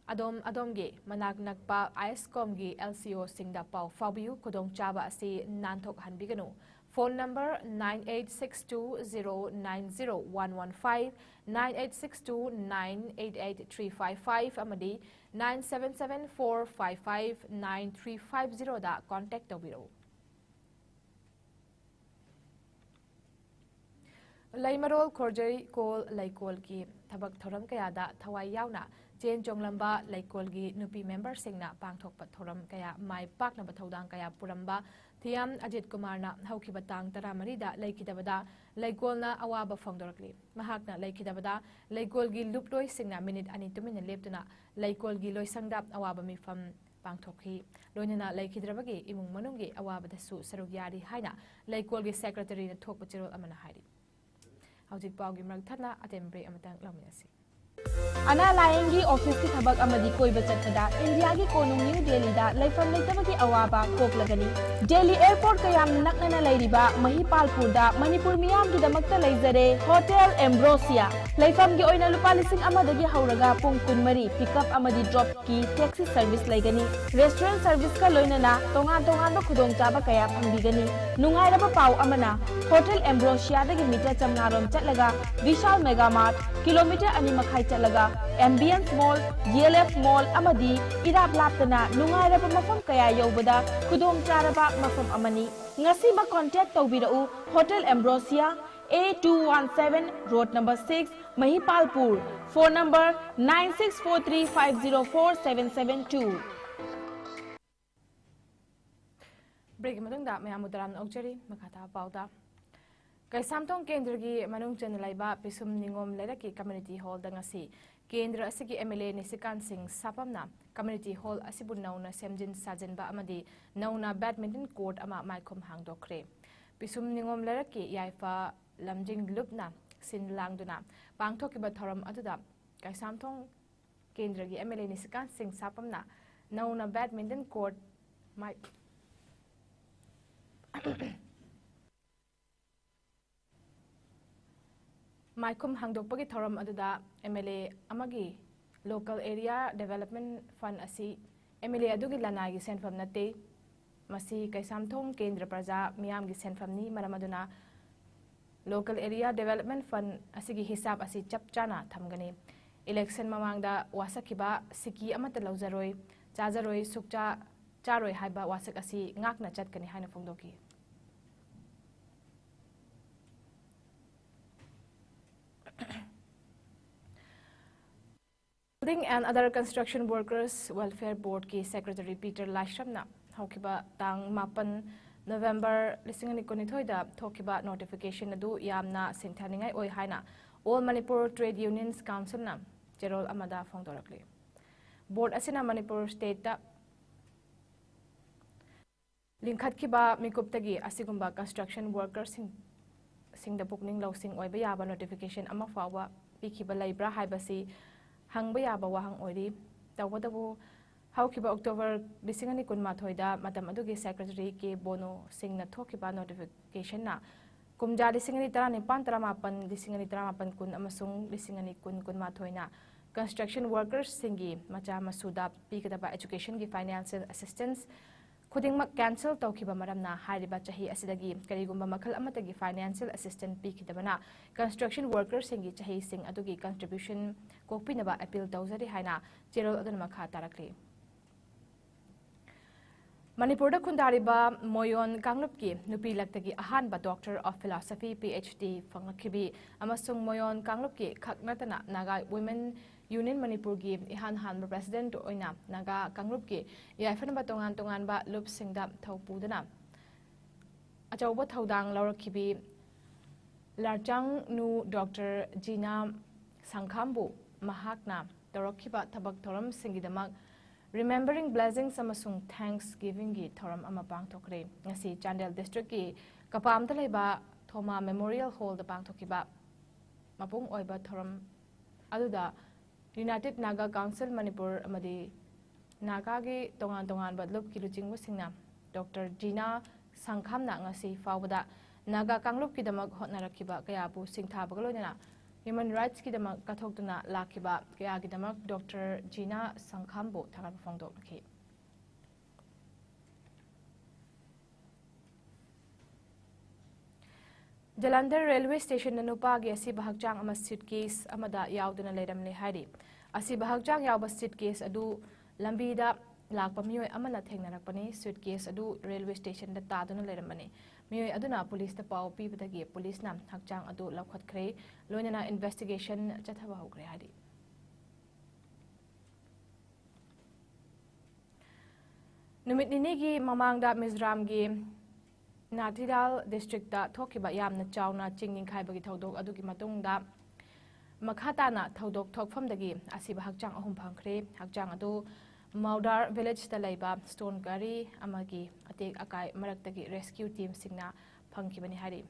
ꯑꯗꯣꯝ ꯑꯗꯣꯝꯒꯤ ꯃꯅꯥꯛ ꯅꯛꯄ ISCOMꯒꯤ L C Oꯁꯤꯡꯗ ꯄꯥꯎ ꯐꯥꯎꯕꯤꯌꯨ꯫ ꯈꯨꯗꯣꯡꯆꯥꯕ ꯑꯁꯤ ꯅꯥꯟꯊꯣꯛꯍꯟꯕꯤꯒꯅꯨ꯫ Phone number nine eight six two zero nine zero one one five, nine eight six two nine eight eight three five five ꯑꯃꯗꯤ nine seven seven four five five nine three five zeroꯗ contact ꯇꯧꯕꯤꯔꯛꯎ꯫ ꯂꯩꯃꯔꯣꯜ ꯈꯣꯔꯖꯩꯀꯣꯜ ꯂꯩꯀꯣꯜꯒꯤ ꯊꯕꯛ ꯊꯧꯔꯝ ꯀꯌꯥꯗ ꯊꯋꯥꯏ ꯌꯥꯎꯅ ꯆꯦꯟ ꯆꯣꯡꯂꯝꯕ ꯂꯩꯀꯣꯜꯒꯤ ꯅꯨꯄꯤ ꯃꯦꯝꯕꯔꯁꯤꯡꯅ ꯄꯥꯡꯊꯣꯛꯄ ꯊꯧꯔꯝ ꯀꯌꯥ ꯃꯥꯏ ꯄꯥꯛꯅꯕ ꯊꯧꯗꯥꯡ ꯀꯌꯥ ꯄꯨꯔꯝꯕ ꯊꯤꯌꯥꯝ ꯑꯖꯤꯠ ꯀꯨꯃꯥꯔꯅ ꯍꯧꯈꯤꯕ ꯇꯥꯡ ꯇꯔꯥꯃꯔꯤꯗ ꯂꯩꯈꯤꯗꯕꯗ ꯂꯩꯀꯣꯜꯅ ꯑꯋꯥꯕ ꯐꯣꯡꯗꯣꯔꯛꯂꯤ꯫ ꯃꯍꯥꯛꯅ ꯂꯩꯈꯤꯗꯕꯗ ꯂꯩꯀꯣꯜꯒꯤ ꯂꯨꯞꯂꯣꯏꯁꯤꯡꯅ ꯃꯤꯅꯤꯠ ꯑꯅꯤ ꯇꯨꯃꯤꯟꯅ ꯂꯦꯞꯇꯨꯅ ꯂꯩꯀꯣꯜꯒꯤ ꯂꯣꯏꯁꯪꯗ ꯑꯋꯥꯕ ꯃꯤꯐꯝ ꯄꯥꯡꯊꯣꯛꯈꯤ꯫ ꯂꯣꯏꯅꯅ ꯂꯩꯈꯤꯗ꯭ꯔꯕꯒꯤ ꯏꯃꯨꯡ ꯃꯅꯨꯡꯒꯤ ꯑꯋꯥꯕꯗꯁꯨ ꯁꯔꯨꯛ ꯌꯥꯔꯤ ꯍꯥꯏꯅ ꯂꯩꯀꯣꯜꯒꯤ ꯁꯦꯀ꯭ꯔꯦꯇꯔꯤꯅ ꯊꯣꯛꯄ ꯆꯦꯔꯣꯜ ꯑꯃꯅ ꯍꯥꯏꯔꯤ꯫ ꯍꯧꯖꯤꯛ ꯄꯥꯎꯒꯤ ꯃꯔꯛ ꯊꯠꯅ ꯑꯇꯦꯟ ꯕ꯭ꯔꯦꯛ ꯑꯃꯇꯪ ꯂꯧꯃꯤꯟꯅꯁꯤ꯫ ꯑꯅꯥ ꯂꯥꯌꯦꯡꯒꯤ ꯑꯣꯐꯤꯁꯀꯤ ꯊꯕꯛ ꯑꯃꯗꯤ ꯀꯣꯏꯕ ꯆꯠꯄꯗ ꯏꯟꯗꯤꯌꯥꯒꯤ ꯀꯣꯅꯨꯡ ꯅ꯭ꯌꯨ ꯗꯦꯜꯂꯤꯗ ꯂꯩꯐꯝ ꯂꯩꯇꯕꯒꯤ ꯑꯋꯥꯕ ꯀꯣꯛꯂꯒꯅꯤ꯫ ꯗꯦꯜꯂꯤ ꯑꯦꯌꯔꯄꯣꯔꯠꯀ ꯌꯥꯝꯅ ꯅꯛꯅꯅ ꯂꯩꯔꯤꯕ ꯃꯍꯤꯄꯥꯜꯄꯨꯔꯗ ꯃꯅꯤꯄꯨꯔ ꯃꯤꯌꯥꯝꯒꯤꯗꯃꯛꯇ ꯂꯩꯖꯔꯦ ꯍꯣꯇꯦꯜ ꯑꯦꯝꯕ꯭ꯔꯣꯁꯤꯌꯥ꯫ ꯂꯩꯐꯝꯒꯤ ꯑꯣꯏꯅ ꯂꯨꯄꯥ ꯂꯤꯁꯤꯡ ꯑꯃꯗꯒꯤ ꯍꯧꯔꯒ ꯄꯨꯡ ꯀꯨꯟꯃꯔꯤ ꯄꯤꯛꯑꯞ ꯑꯃꯗꯤ ꯗ꯭ꯔꯣꯞꯀꯤ ꯇꯦꯛꯁꯤ ꯁꯔꯚꯤꯁ ꯂꯩꯒꯅꯤ꯫ ꯔꯦꯁꯇꯨꯔꯦꯟ ꯁꯔꯚꯤꯁꯀ ꯂꯣꯏꯅꯅ ꯇꯣꯉꯥꯟ ꯇꯣꯉꯥꯟꯕ ꯈꯨꯗꯣꯡꯆꯥꯕ ꯀꯌꯥ ꯐꯪꯕꯤꯒꯅꯤ꯫ ꯅꯨꯡꯉꯥꯏꯔꯕ ꯄꯥꯎ ꯑꯃꯅ, ꯍꯣꯇꯦꯜ ꯑꯦꯝꯕ꯭ꯔꯣꯁꯤꯌꯥꯗꯒꯤ ꯃꯤꯇꯔ ꯆꯥꯝꯃꯉꯥꯔꯣꯝ ꯆꯠꯂꯒ ꯚꯤꯁꯥꯜ ꯃꯦꯒꯥ ꯃꯥꯔꯠ, ꯀꯤꯂꯣꯃꯤꯇꯔ ꯑꯅꯤ ꯃꯈꯥꯏ ꯆꯠꯂꯒ ꯑꯦꯝꯕꯤꯌꯟꯁ ꯃꯣꯜ, ꯗꯤ ꯑꯦꯜ ꯑꯦꯐ ꯃꯣꯜ ꯑꯃꯗꯤ ꯏꯔꯥꯞ ꯂꯥꯞꯇꯅ ꯅꯨꯡꯉꯥꯏꯔꯕ ꯃꯐꯝ ꯀꯌꯥ ꯌꯧꯕꯗ ꯈꯨꯗꯣꯡꯆꯥꯔꯕ ꯃꯐꯝ ꯑꯃꯅꯤ꯫ ꯉꯁꯤꯃꯛ ꯀꯣꯟꯇꯦꯛ ꯇꯧꯕꯤꯔꯛꯎ, hotel Ambrosia, A two one seven, road number six, Mahipalpur, phone number nine six four three five zero four seven seven two. ꯕ꯭ꯔꯦꯛꯀꯤ ꯃꯇꯨꯡꯗ ꯃꯌꯥꯝꯕꯨ ꯇꯔꯥꯝꯅ ꯑꯣꯛꯆꯔꯤ꯫ ꯃꯈꯥ ꯇꯥꯕ ꯄꯥꯎꯗ, ꯀꯩꯁꯥꯝꯊꯣꯡ ꯀꯦꯟꯗ꯭ꯔꯒꯤ ꯃꯅꯨꯡ ꯆꯟꯅ ꯂꯩꯕ ꯄꯤꯁꯨꯝ ꯅꯤꯉꯣꯝ ꯂꯩꯔꯛꯀꯤ ꯀꯝꯃ꯭ꯌꯨꯅꯤꯇꯤ ꯍꯣꯜꯗ ꯉꯁꯤ ꯀꯦꯟꯗ꯭ꯔ ꯑꯁꯤꯒꯤ ꯑꯦꯝ ꯑꯦꯜ ꯑꯦ ꯅꯤꯁꯤꯀꯥꯟ ꯁꯤꯡ ꯁꯥꯄꯝꯅ ꯀꯝꯃ꯭ꯌꯨꯅꯤꯇꯤ ꯍꯣꯜ ꯑꯁꯤꯕꯨ ꯅꯧꯅ ꯁꯦꯝꯖꯤꯟ ꯁꯥꯖꯤꯟꯕ ꯑꯃꯗꯤ ꯅꯧꯅ ꯕꯦꯗꯃꯤꯟꯇꯟ ꯀꯣꯔꯠ ꯑꯃ ꯃꯥꯏꯈꯨꯝ ꯍꯥꯡꯗꯣꯛꯈ꯭ꯔꯦ꯫ ꯄꯤꯁꯨꯝ ꯅꯤꯉꯣꯝ ꯂꯩꯔꯛꯀꯤ ꯌꯥꯏꯐ ꯂꯝꯖꯤꯡ ꯂꯨꯞꯅ ꯁꯤꯟ ꯂꯥꯡꯗꯨꯅ ꯄꯥꯡꯊꯣꯛꯈꯤꯕ ꯊꯧꯔꯝ ꯑꯗꯨꯗ ꯀꯩꯁꯥꯝꯊꯣꯡ ꯀꯦꯟꯗ꯭ꯔꯒꯤ ꯑꯦꯝ ꯑꯦꯜ ꯑꯦ ꯅꯤꯁꯤꯀꯥꯟ ꯁꯤꯡ ꯁꯥꯄꯝꯅ ꯅꯧꯅ ꯕꯦꯗꯃꯤꯟꯇꯟ ꯀꯣꯔꯠ ꯃꯥꯏ-, ꯃꯥꯏꯈꯨꯝ ꯍꯥꯡꯗꯣꯛꯄꯒꯤ ꯊꯧꯔꯝ ꯑꯗꯨꯗ ꯑꯦꯝ ꯑꯦꯜ ꯑꯦ ꯑꯃꯒꯤ ꯂꯣꯀꯦꯜ ꯑꯦꯔꯤꯌꯥ ꯗꯦꯕꯂꯞꯃꯦꯟ ꯐꯟ ꯑꯁꯤ ꯑꯦꯝ ꯑꯦꯜ ꯑꯦ ꯑꯗꯨꯒꯤ ꯂꯅꯥꯏꯒꯤ ꯁꯦꯟꯐꯝ ꯅꯠꯇꯦ, ꯃꯁꯤ ꯀꯩꯁꯥꯝꯊꯣꯡ ꯀꯦꯟꯗ꯭ꯔ ꯄ꯭ꯔꯖꯥ ꯃꯤꯌꯥꯝꯒꯤ ꯁꯦꯟꯐꯝꯅꯤ, ꯃꯔꯝ ꯑꯗꯨꯅ ꯂꯣꯀꯦꯜ ꯑꯦꯔꯤꯌꯥ ꯗꯦꯕꯂꯞꯃꯦꯟ ꯐꯟ ꯑꯁꯤꯒꯤ ꯍꯤꯁꯥꯕ ꯑꯁꯤ ꯆꯞ ꯆꯥꯅ ꯊꯝꯒꯅꯤ꯫ ꯏꯂꯦꯛꯁꯟ ꯃꯃꯥꯡꯗ ꯋꯥꯁꯛꯈꯤꯕ ꯁꯤꯀꯤ ꯑꯃꯠꯇ ꯂꯧꯖꯔꯣꯏ, ꯆꯥꯖꯔꯣꯏ, ꯁꯨꯛꯆꯥ ꯆꯥꯔꯣꯏ ꯍꯥꯏꯕ ꯋꯥꯁꯛ ꯑꯁꯤ ꯉꯥꯛꯅ ꯆꯠꯀꯅꯤ ꯍꯥꯏꯅ ꯐꯣꯡꯗꯣꯛꯈꯤ꯫ Building and Other Construction Workers Welfare Boardꯀꯤ Secretary Peter ꯂꯥꯏꯁ꯭ꯔꯝꯅ ꯍꯧꯈꯤꯕ ꯇꯥꯡ ꯃꯥꯄꯟ November ꯂꯤꯁꯤꯡ ꯑꯅꯤ ꯀꯨꯟꯅꯤꯊꯣꯏꯗ ꯊꯣꯛꯈꯤꯕ notification ꯑꯗꯨ ꯌꯥꯝꯅ ꯁꯤꯡꯊꯥꯅꯤꯡꯉꯥꯏ ꯑꯣꯏ ꯍꯥꯏꯅ All Manipur Trade Unions Councilꯅ ꯆꯦꯔꯣꯜ ꯑꯃꯗ ꯐꯣꯡꯗꯣꯔꯛꯂꯤ꯫ Board ꯑꯁꯤꯅ ꯃꯅꯤꯄꯨꯔ stateꯇ ꯂꯤꯡꯈꯠꯈꯤꯕ ꯃꯤꯀꯨꯞꯇꯒꯤ ꯑꯁꯤꯒꯨꯝꯕ construction workerꯁꯤꯡ ꯁꯤꯡꯗ ꯄꯨꯛꯅꯤꯡ ꯂꯧꯁꯤꯡ ꯑꯣꯏꯕ ꯌꯥꯕ notification ꯑꯃ ꯐꯥꯎꯕ ꯄꯤꯈꯤꯕ ꯂꯩꯕ꯭ꯔꯥ ꯍꯥꯏꯕꯁꯤ ꯍꯪꯕ ꯌꯥꯕ ꯋꯥꯍꯪ ꯑꯣꯏꯔꯤ꯫ ꯇꯧꯕꯇꯕꯨ, ꯍꯧꯈꯤꯕ October ꯂꯤꯁꯤꯡ ꯑꯅꯤ ꯀꯨꯟꯃꯥꯊꯣꯏꯗ ꯃꯇꯝ ꯑꯗꯨꯒꯤ Secretary ꯀꯦ ꯕꯣꯅꯣ ꯁꯤꯡꯅ ꯊꯣꯛꯈꯤꯕ notificationꯅ ꯀꯨꯝꯖꯥ ꯂꯤꯁꯤꯡ ꯑꯅꯤ ꯇꯔꯥꯅꯤꯄꯥꯟ, ꯇꯔꯥꯃꯥꯄꯟ, ꯂꯤꯁꯤꯡ ꯑꯅꯤ ꯇꯔꯥꯃꯥꯄꯟ, ꯀꯨꯟ ꯑꯃꯁꯨꯡ ꯂꯤꯁꯤꯡ ꯑꯅꯤ ꯀꯨꯟ, ꯀꯨꯟꯃꯥꯊꯣꯏꯅ construction workersꯁꯤꯡꯒꯤ ꯃꯆꯥ ꯃꯁꯨꯗ ꯄꯤꯒꯗꯕ educationꯒꯤ financial assistance ꯈꯨꯗꯤꯡꯃꯛ cancel ꯇꯧꯈꯤꯕ ꯃꯔꯝꯅ, ꯍꯥꯏꯔꯤꯕ ꯆꯍꯤ ꯑꯁꯤꯗꯒꯤ ꯀꯔꯤꯒꯨꯝꯕ ꯃꯈꯜ ꯑꯃꯠꯇꯒꯤ financial assistance ꯄꯤꯈꯤꯗꯕꯅ construction workerꯁꯤꯡꯒꯤ ꯆꯍꯤꯁꯤꯡ ꯑꯗꯨꯒꯤ contribution ꯀꯣꯛꯄꯤꯅꯕ appeal ꯇꯧꯖꯔꯤ ꯍꯥꯏꯅ ꯆꯦꯔꯣꯜ ꯑꯗꯨꯅ ꯃꯈꯥ ꯇꯥꯔꯛꯂꯤ꯫ ꯃꯅꯤꯄꯨꯔꯗ ꯈꯨꯟꯗꯥꯔꯤꯕ ꯃꯣꯌꯣꯟ ꯀꯥꯡꯂꯨꯞꯀꯤ ꯅꯨꯄꯤ ꯂꯛꯇꯒꯤ ꯑꯍꯥꯟꯕ Doctor of Philosophy, PhD, ꯐꯪꯂꯛꯈꯤꯕꯤ ꯑꯃꯁꯨꯡ ꯃꯣꯌꯣꯟ ꯀꯥꯡꯂꯨꯞꯀꯤ ꯈꯛ ꯅꯠꯇꯅ Naga Women Union ꯃꯅꯤꯄꯨꯔꯒꯤ ꯏꯍꯥꯟ ꯍꯥꯟꯕ president ꯑꯣꯏꯅ ꯅꯥꯒꯥ ꯀꯥꯡꯂꯨꯞꯀꯤ ꯌꯥꯏꯐꯅꯕ ꯇꯣꯉꯥꯟ ꯇꯣꯉꯥꯟꯕ ꯂꯨꯞꯁꯤꯡꯗ ꯊꯧ ꯄꯨꯗꯨꯅ ꯑꯆꯧꯕ ꯊꯧꯗꯥꯡ ꯂꯧꯔꯛꯈꯤꯕꯤ ꯂꯥꯔꯆꯥꯡꯅꯨ Doctor ꯖꯤꯅꯥ ꯁꯪꯈꯥꯝꯕꯨ ꯃꯍꯥꯛꯅ ꯇꯧꯔꯛꯈꯤꯕ ꯊꯕꯛ ꯊꯧꯔꯝꯁꯤꯡꯒꯤꯗꯃꯛ Remembering Blessings ꯑꯃꯁꯨꯡ Thanksgivingꯒꯤ ꯊꯧꯔꯝ ꯑꯃ ꯄꯥꯡꯊꯣꯛꯈ꯭ꯔꯦ꯫ ꯉꯁꯤ ꯆꯥꯟꯗꯦꯜ districtꯀꯤ ꯀꯄꯥꯝꯗ ꯂꯩꯕ ꯊꯣꯃꯥ Memorial Hallꯗ ꯄꯥꯡꯊꯣꯛꯈꯤꯕ ꯃꯄꯨꯡ ꯑꯣꯏꯕ ꯊꯧꯔꯝ ꯑꯗꯨꯗ United Naga Council ꯃꯅꯤꯄꯨꯔ ꯑꯃꯗꯤ ꯅꯥꯒꯥꯒꯤ ꯇꯣꯉꯥꯟ ꯇꯣꯉꯥꯟꯕ ꯂꯨꯞꯀꯤ ꯂꯨꯆꯤꯡꯕꯁꯤꯡꯅ Doctor ꯖꯤꯅꯥ ꯁꯪꯈꯥꯝꯅ ꯉꯁꯤ ꯐꯥꯎꯕꯗ ꯅꯥꯒꯥ ꯀꯥꯡꯂꯨꯞꯀꯤꯗꯃꯛ ꯍꯣꯠꯅꯔꯛꯈꯤꯕ ꯀꯌꯥꯕꯨ ꯁꯤꯡꯊꯥꯕꯒ ꯂꯣꯏꯅꯅ human rightsꯀꯤꯗꯃꯛ ꯀꯠꯊꯣꯛꯇꯨꯅ ꯂꯥꯛꯈꯤꯕ ꯀꯌꯥꯒꯤꯗꯃꯛ Doctor ꯖꯤꯅꯥ ꯁꯪꯈꯥꯝꯕꯨ ꯊꯥꯒꯠꯄ ꯐꯣꯡꯗꯣꯛꯂꯛꯈꯤ꯫ ꯖꯂꯟꯙꯔ railway stationꯗ ꯅꯨꯄꯥꯒꯤ ꯑꯁꯤꯕ ꯍꯛꯆꯥꯡ ꯑꯃ suitcase ꯑꯃꯗ ꯌꯥꯎꯗꯨꯅ ꯂꯩꯔꯝꯂꯦ ꯍꯥꯏꯔꯤ꯫ ꯑꯁꯤꯕ ꯍꯛꯆꯥꯡ ꯌꯥꯎꯕ suitcase ꯑꯗꯨ ꯂꯝꯕꯤꯗ ꯂꯥꯛꯄ ꯃꯤꯑꯣꯏ ꯑꯃꯅ ꯊꯦꯡꯅꯔꯛꯄꯅꯤ꯫ Suitcase ꯑꯗꯨ railway stationꯗ ꯇꯥꯗꯨꯅ ꯂꯩꯔꯝꯕꯅꯤ꯫ ꯃꯤꯑꯣꯏ ꯑꯗꯨꯅ ꯄꯨꯂꯤꯁꯇ ꯄꯥꯎ ꯄꯤꯕꯗꯒꯤ ꯄꯨꯂꯤꯁꯅ ꯍꯛꯆꯥꯡ ꯑꯗꯨ ꯂꯧꯈꯠꯈ꯭ꯔꯦ, ꯂꯣꯏꯅꯅ investigation ꯆꯠꯊꯕ ꯍꯧꯈ꯭ꯔꯦ ꯍꯥꯏꯔꯤ꯫ ꯅꯨꯃꯤꯠ ꯅꯤꯅꯤꯒꯤ ꯃꯃꯥꯡꯗ ꯃꯤꯖꯣꯔꯥꯝꯒꯤ ꯅꯥꯊꯤꯗꯥꯜ ꯗꯤꯁꯇ꯭ꯔꯤꯛꯇ ꯊꯣꯛꯈꯤꯕ ꯌꯥꯝꯅ ꯆꯥꯎꯅ ꯆꯤꯡ ꯅꯤꯡꯈꯥꯏꯕꯒꯤ ꯊꯧꯗꯣꯛ ꯑꯗꯨꯒꯤ ꯃꯇꯨꯡꯗ ꯃꯈꯥ ꯇꯥꯅ ꯊꯧꯗꯣꯛ ꯊꯣꯛꯐꯝꯗꯒꯤ ꯑꯁꯤꯕ ꯍꯛꯆꯥꯡ ꯑꯍꯨꯝ ꯐꯪꯈ꯭ꯔꯦ꯫ ꯍꯛꯆꯥꯡ ꯑꯗꯨ ꯃꯧꯗꯥꯔ ꯚꯤꯂꯦꯖꯇ ꯂꯩꯕ ꯁ꯭ꯇꯣꯟ ꯀ꯭ꯋꯥꯔꯤ ꯑꯃꯒꯤ ꯑꯇꯦꯛ ꯑꯀꯥꯏ ꯃꯔꯛꯇꯒꯤ ꯔꯦꯁꯀ꯭ꯌꯨ ꯇꯤꯝꯁꯤꯡꯅ ꯐꯪꯈꯤꯕꯅꯤ ꯍꯥꯏꯔꯤ꯫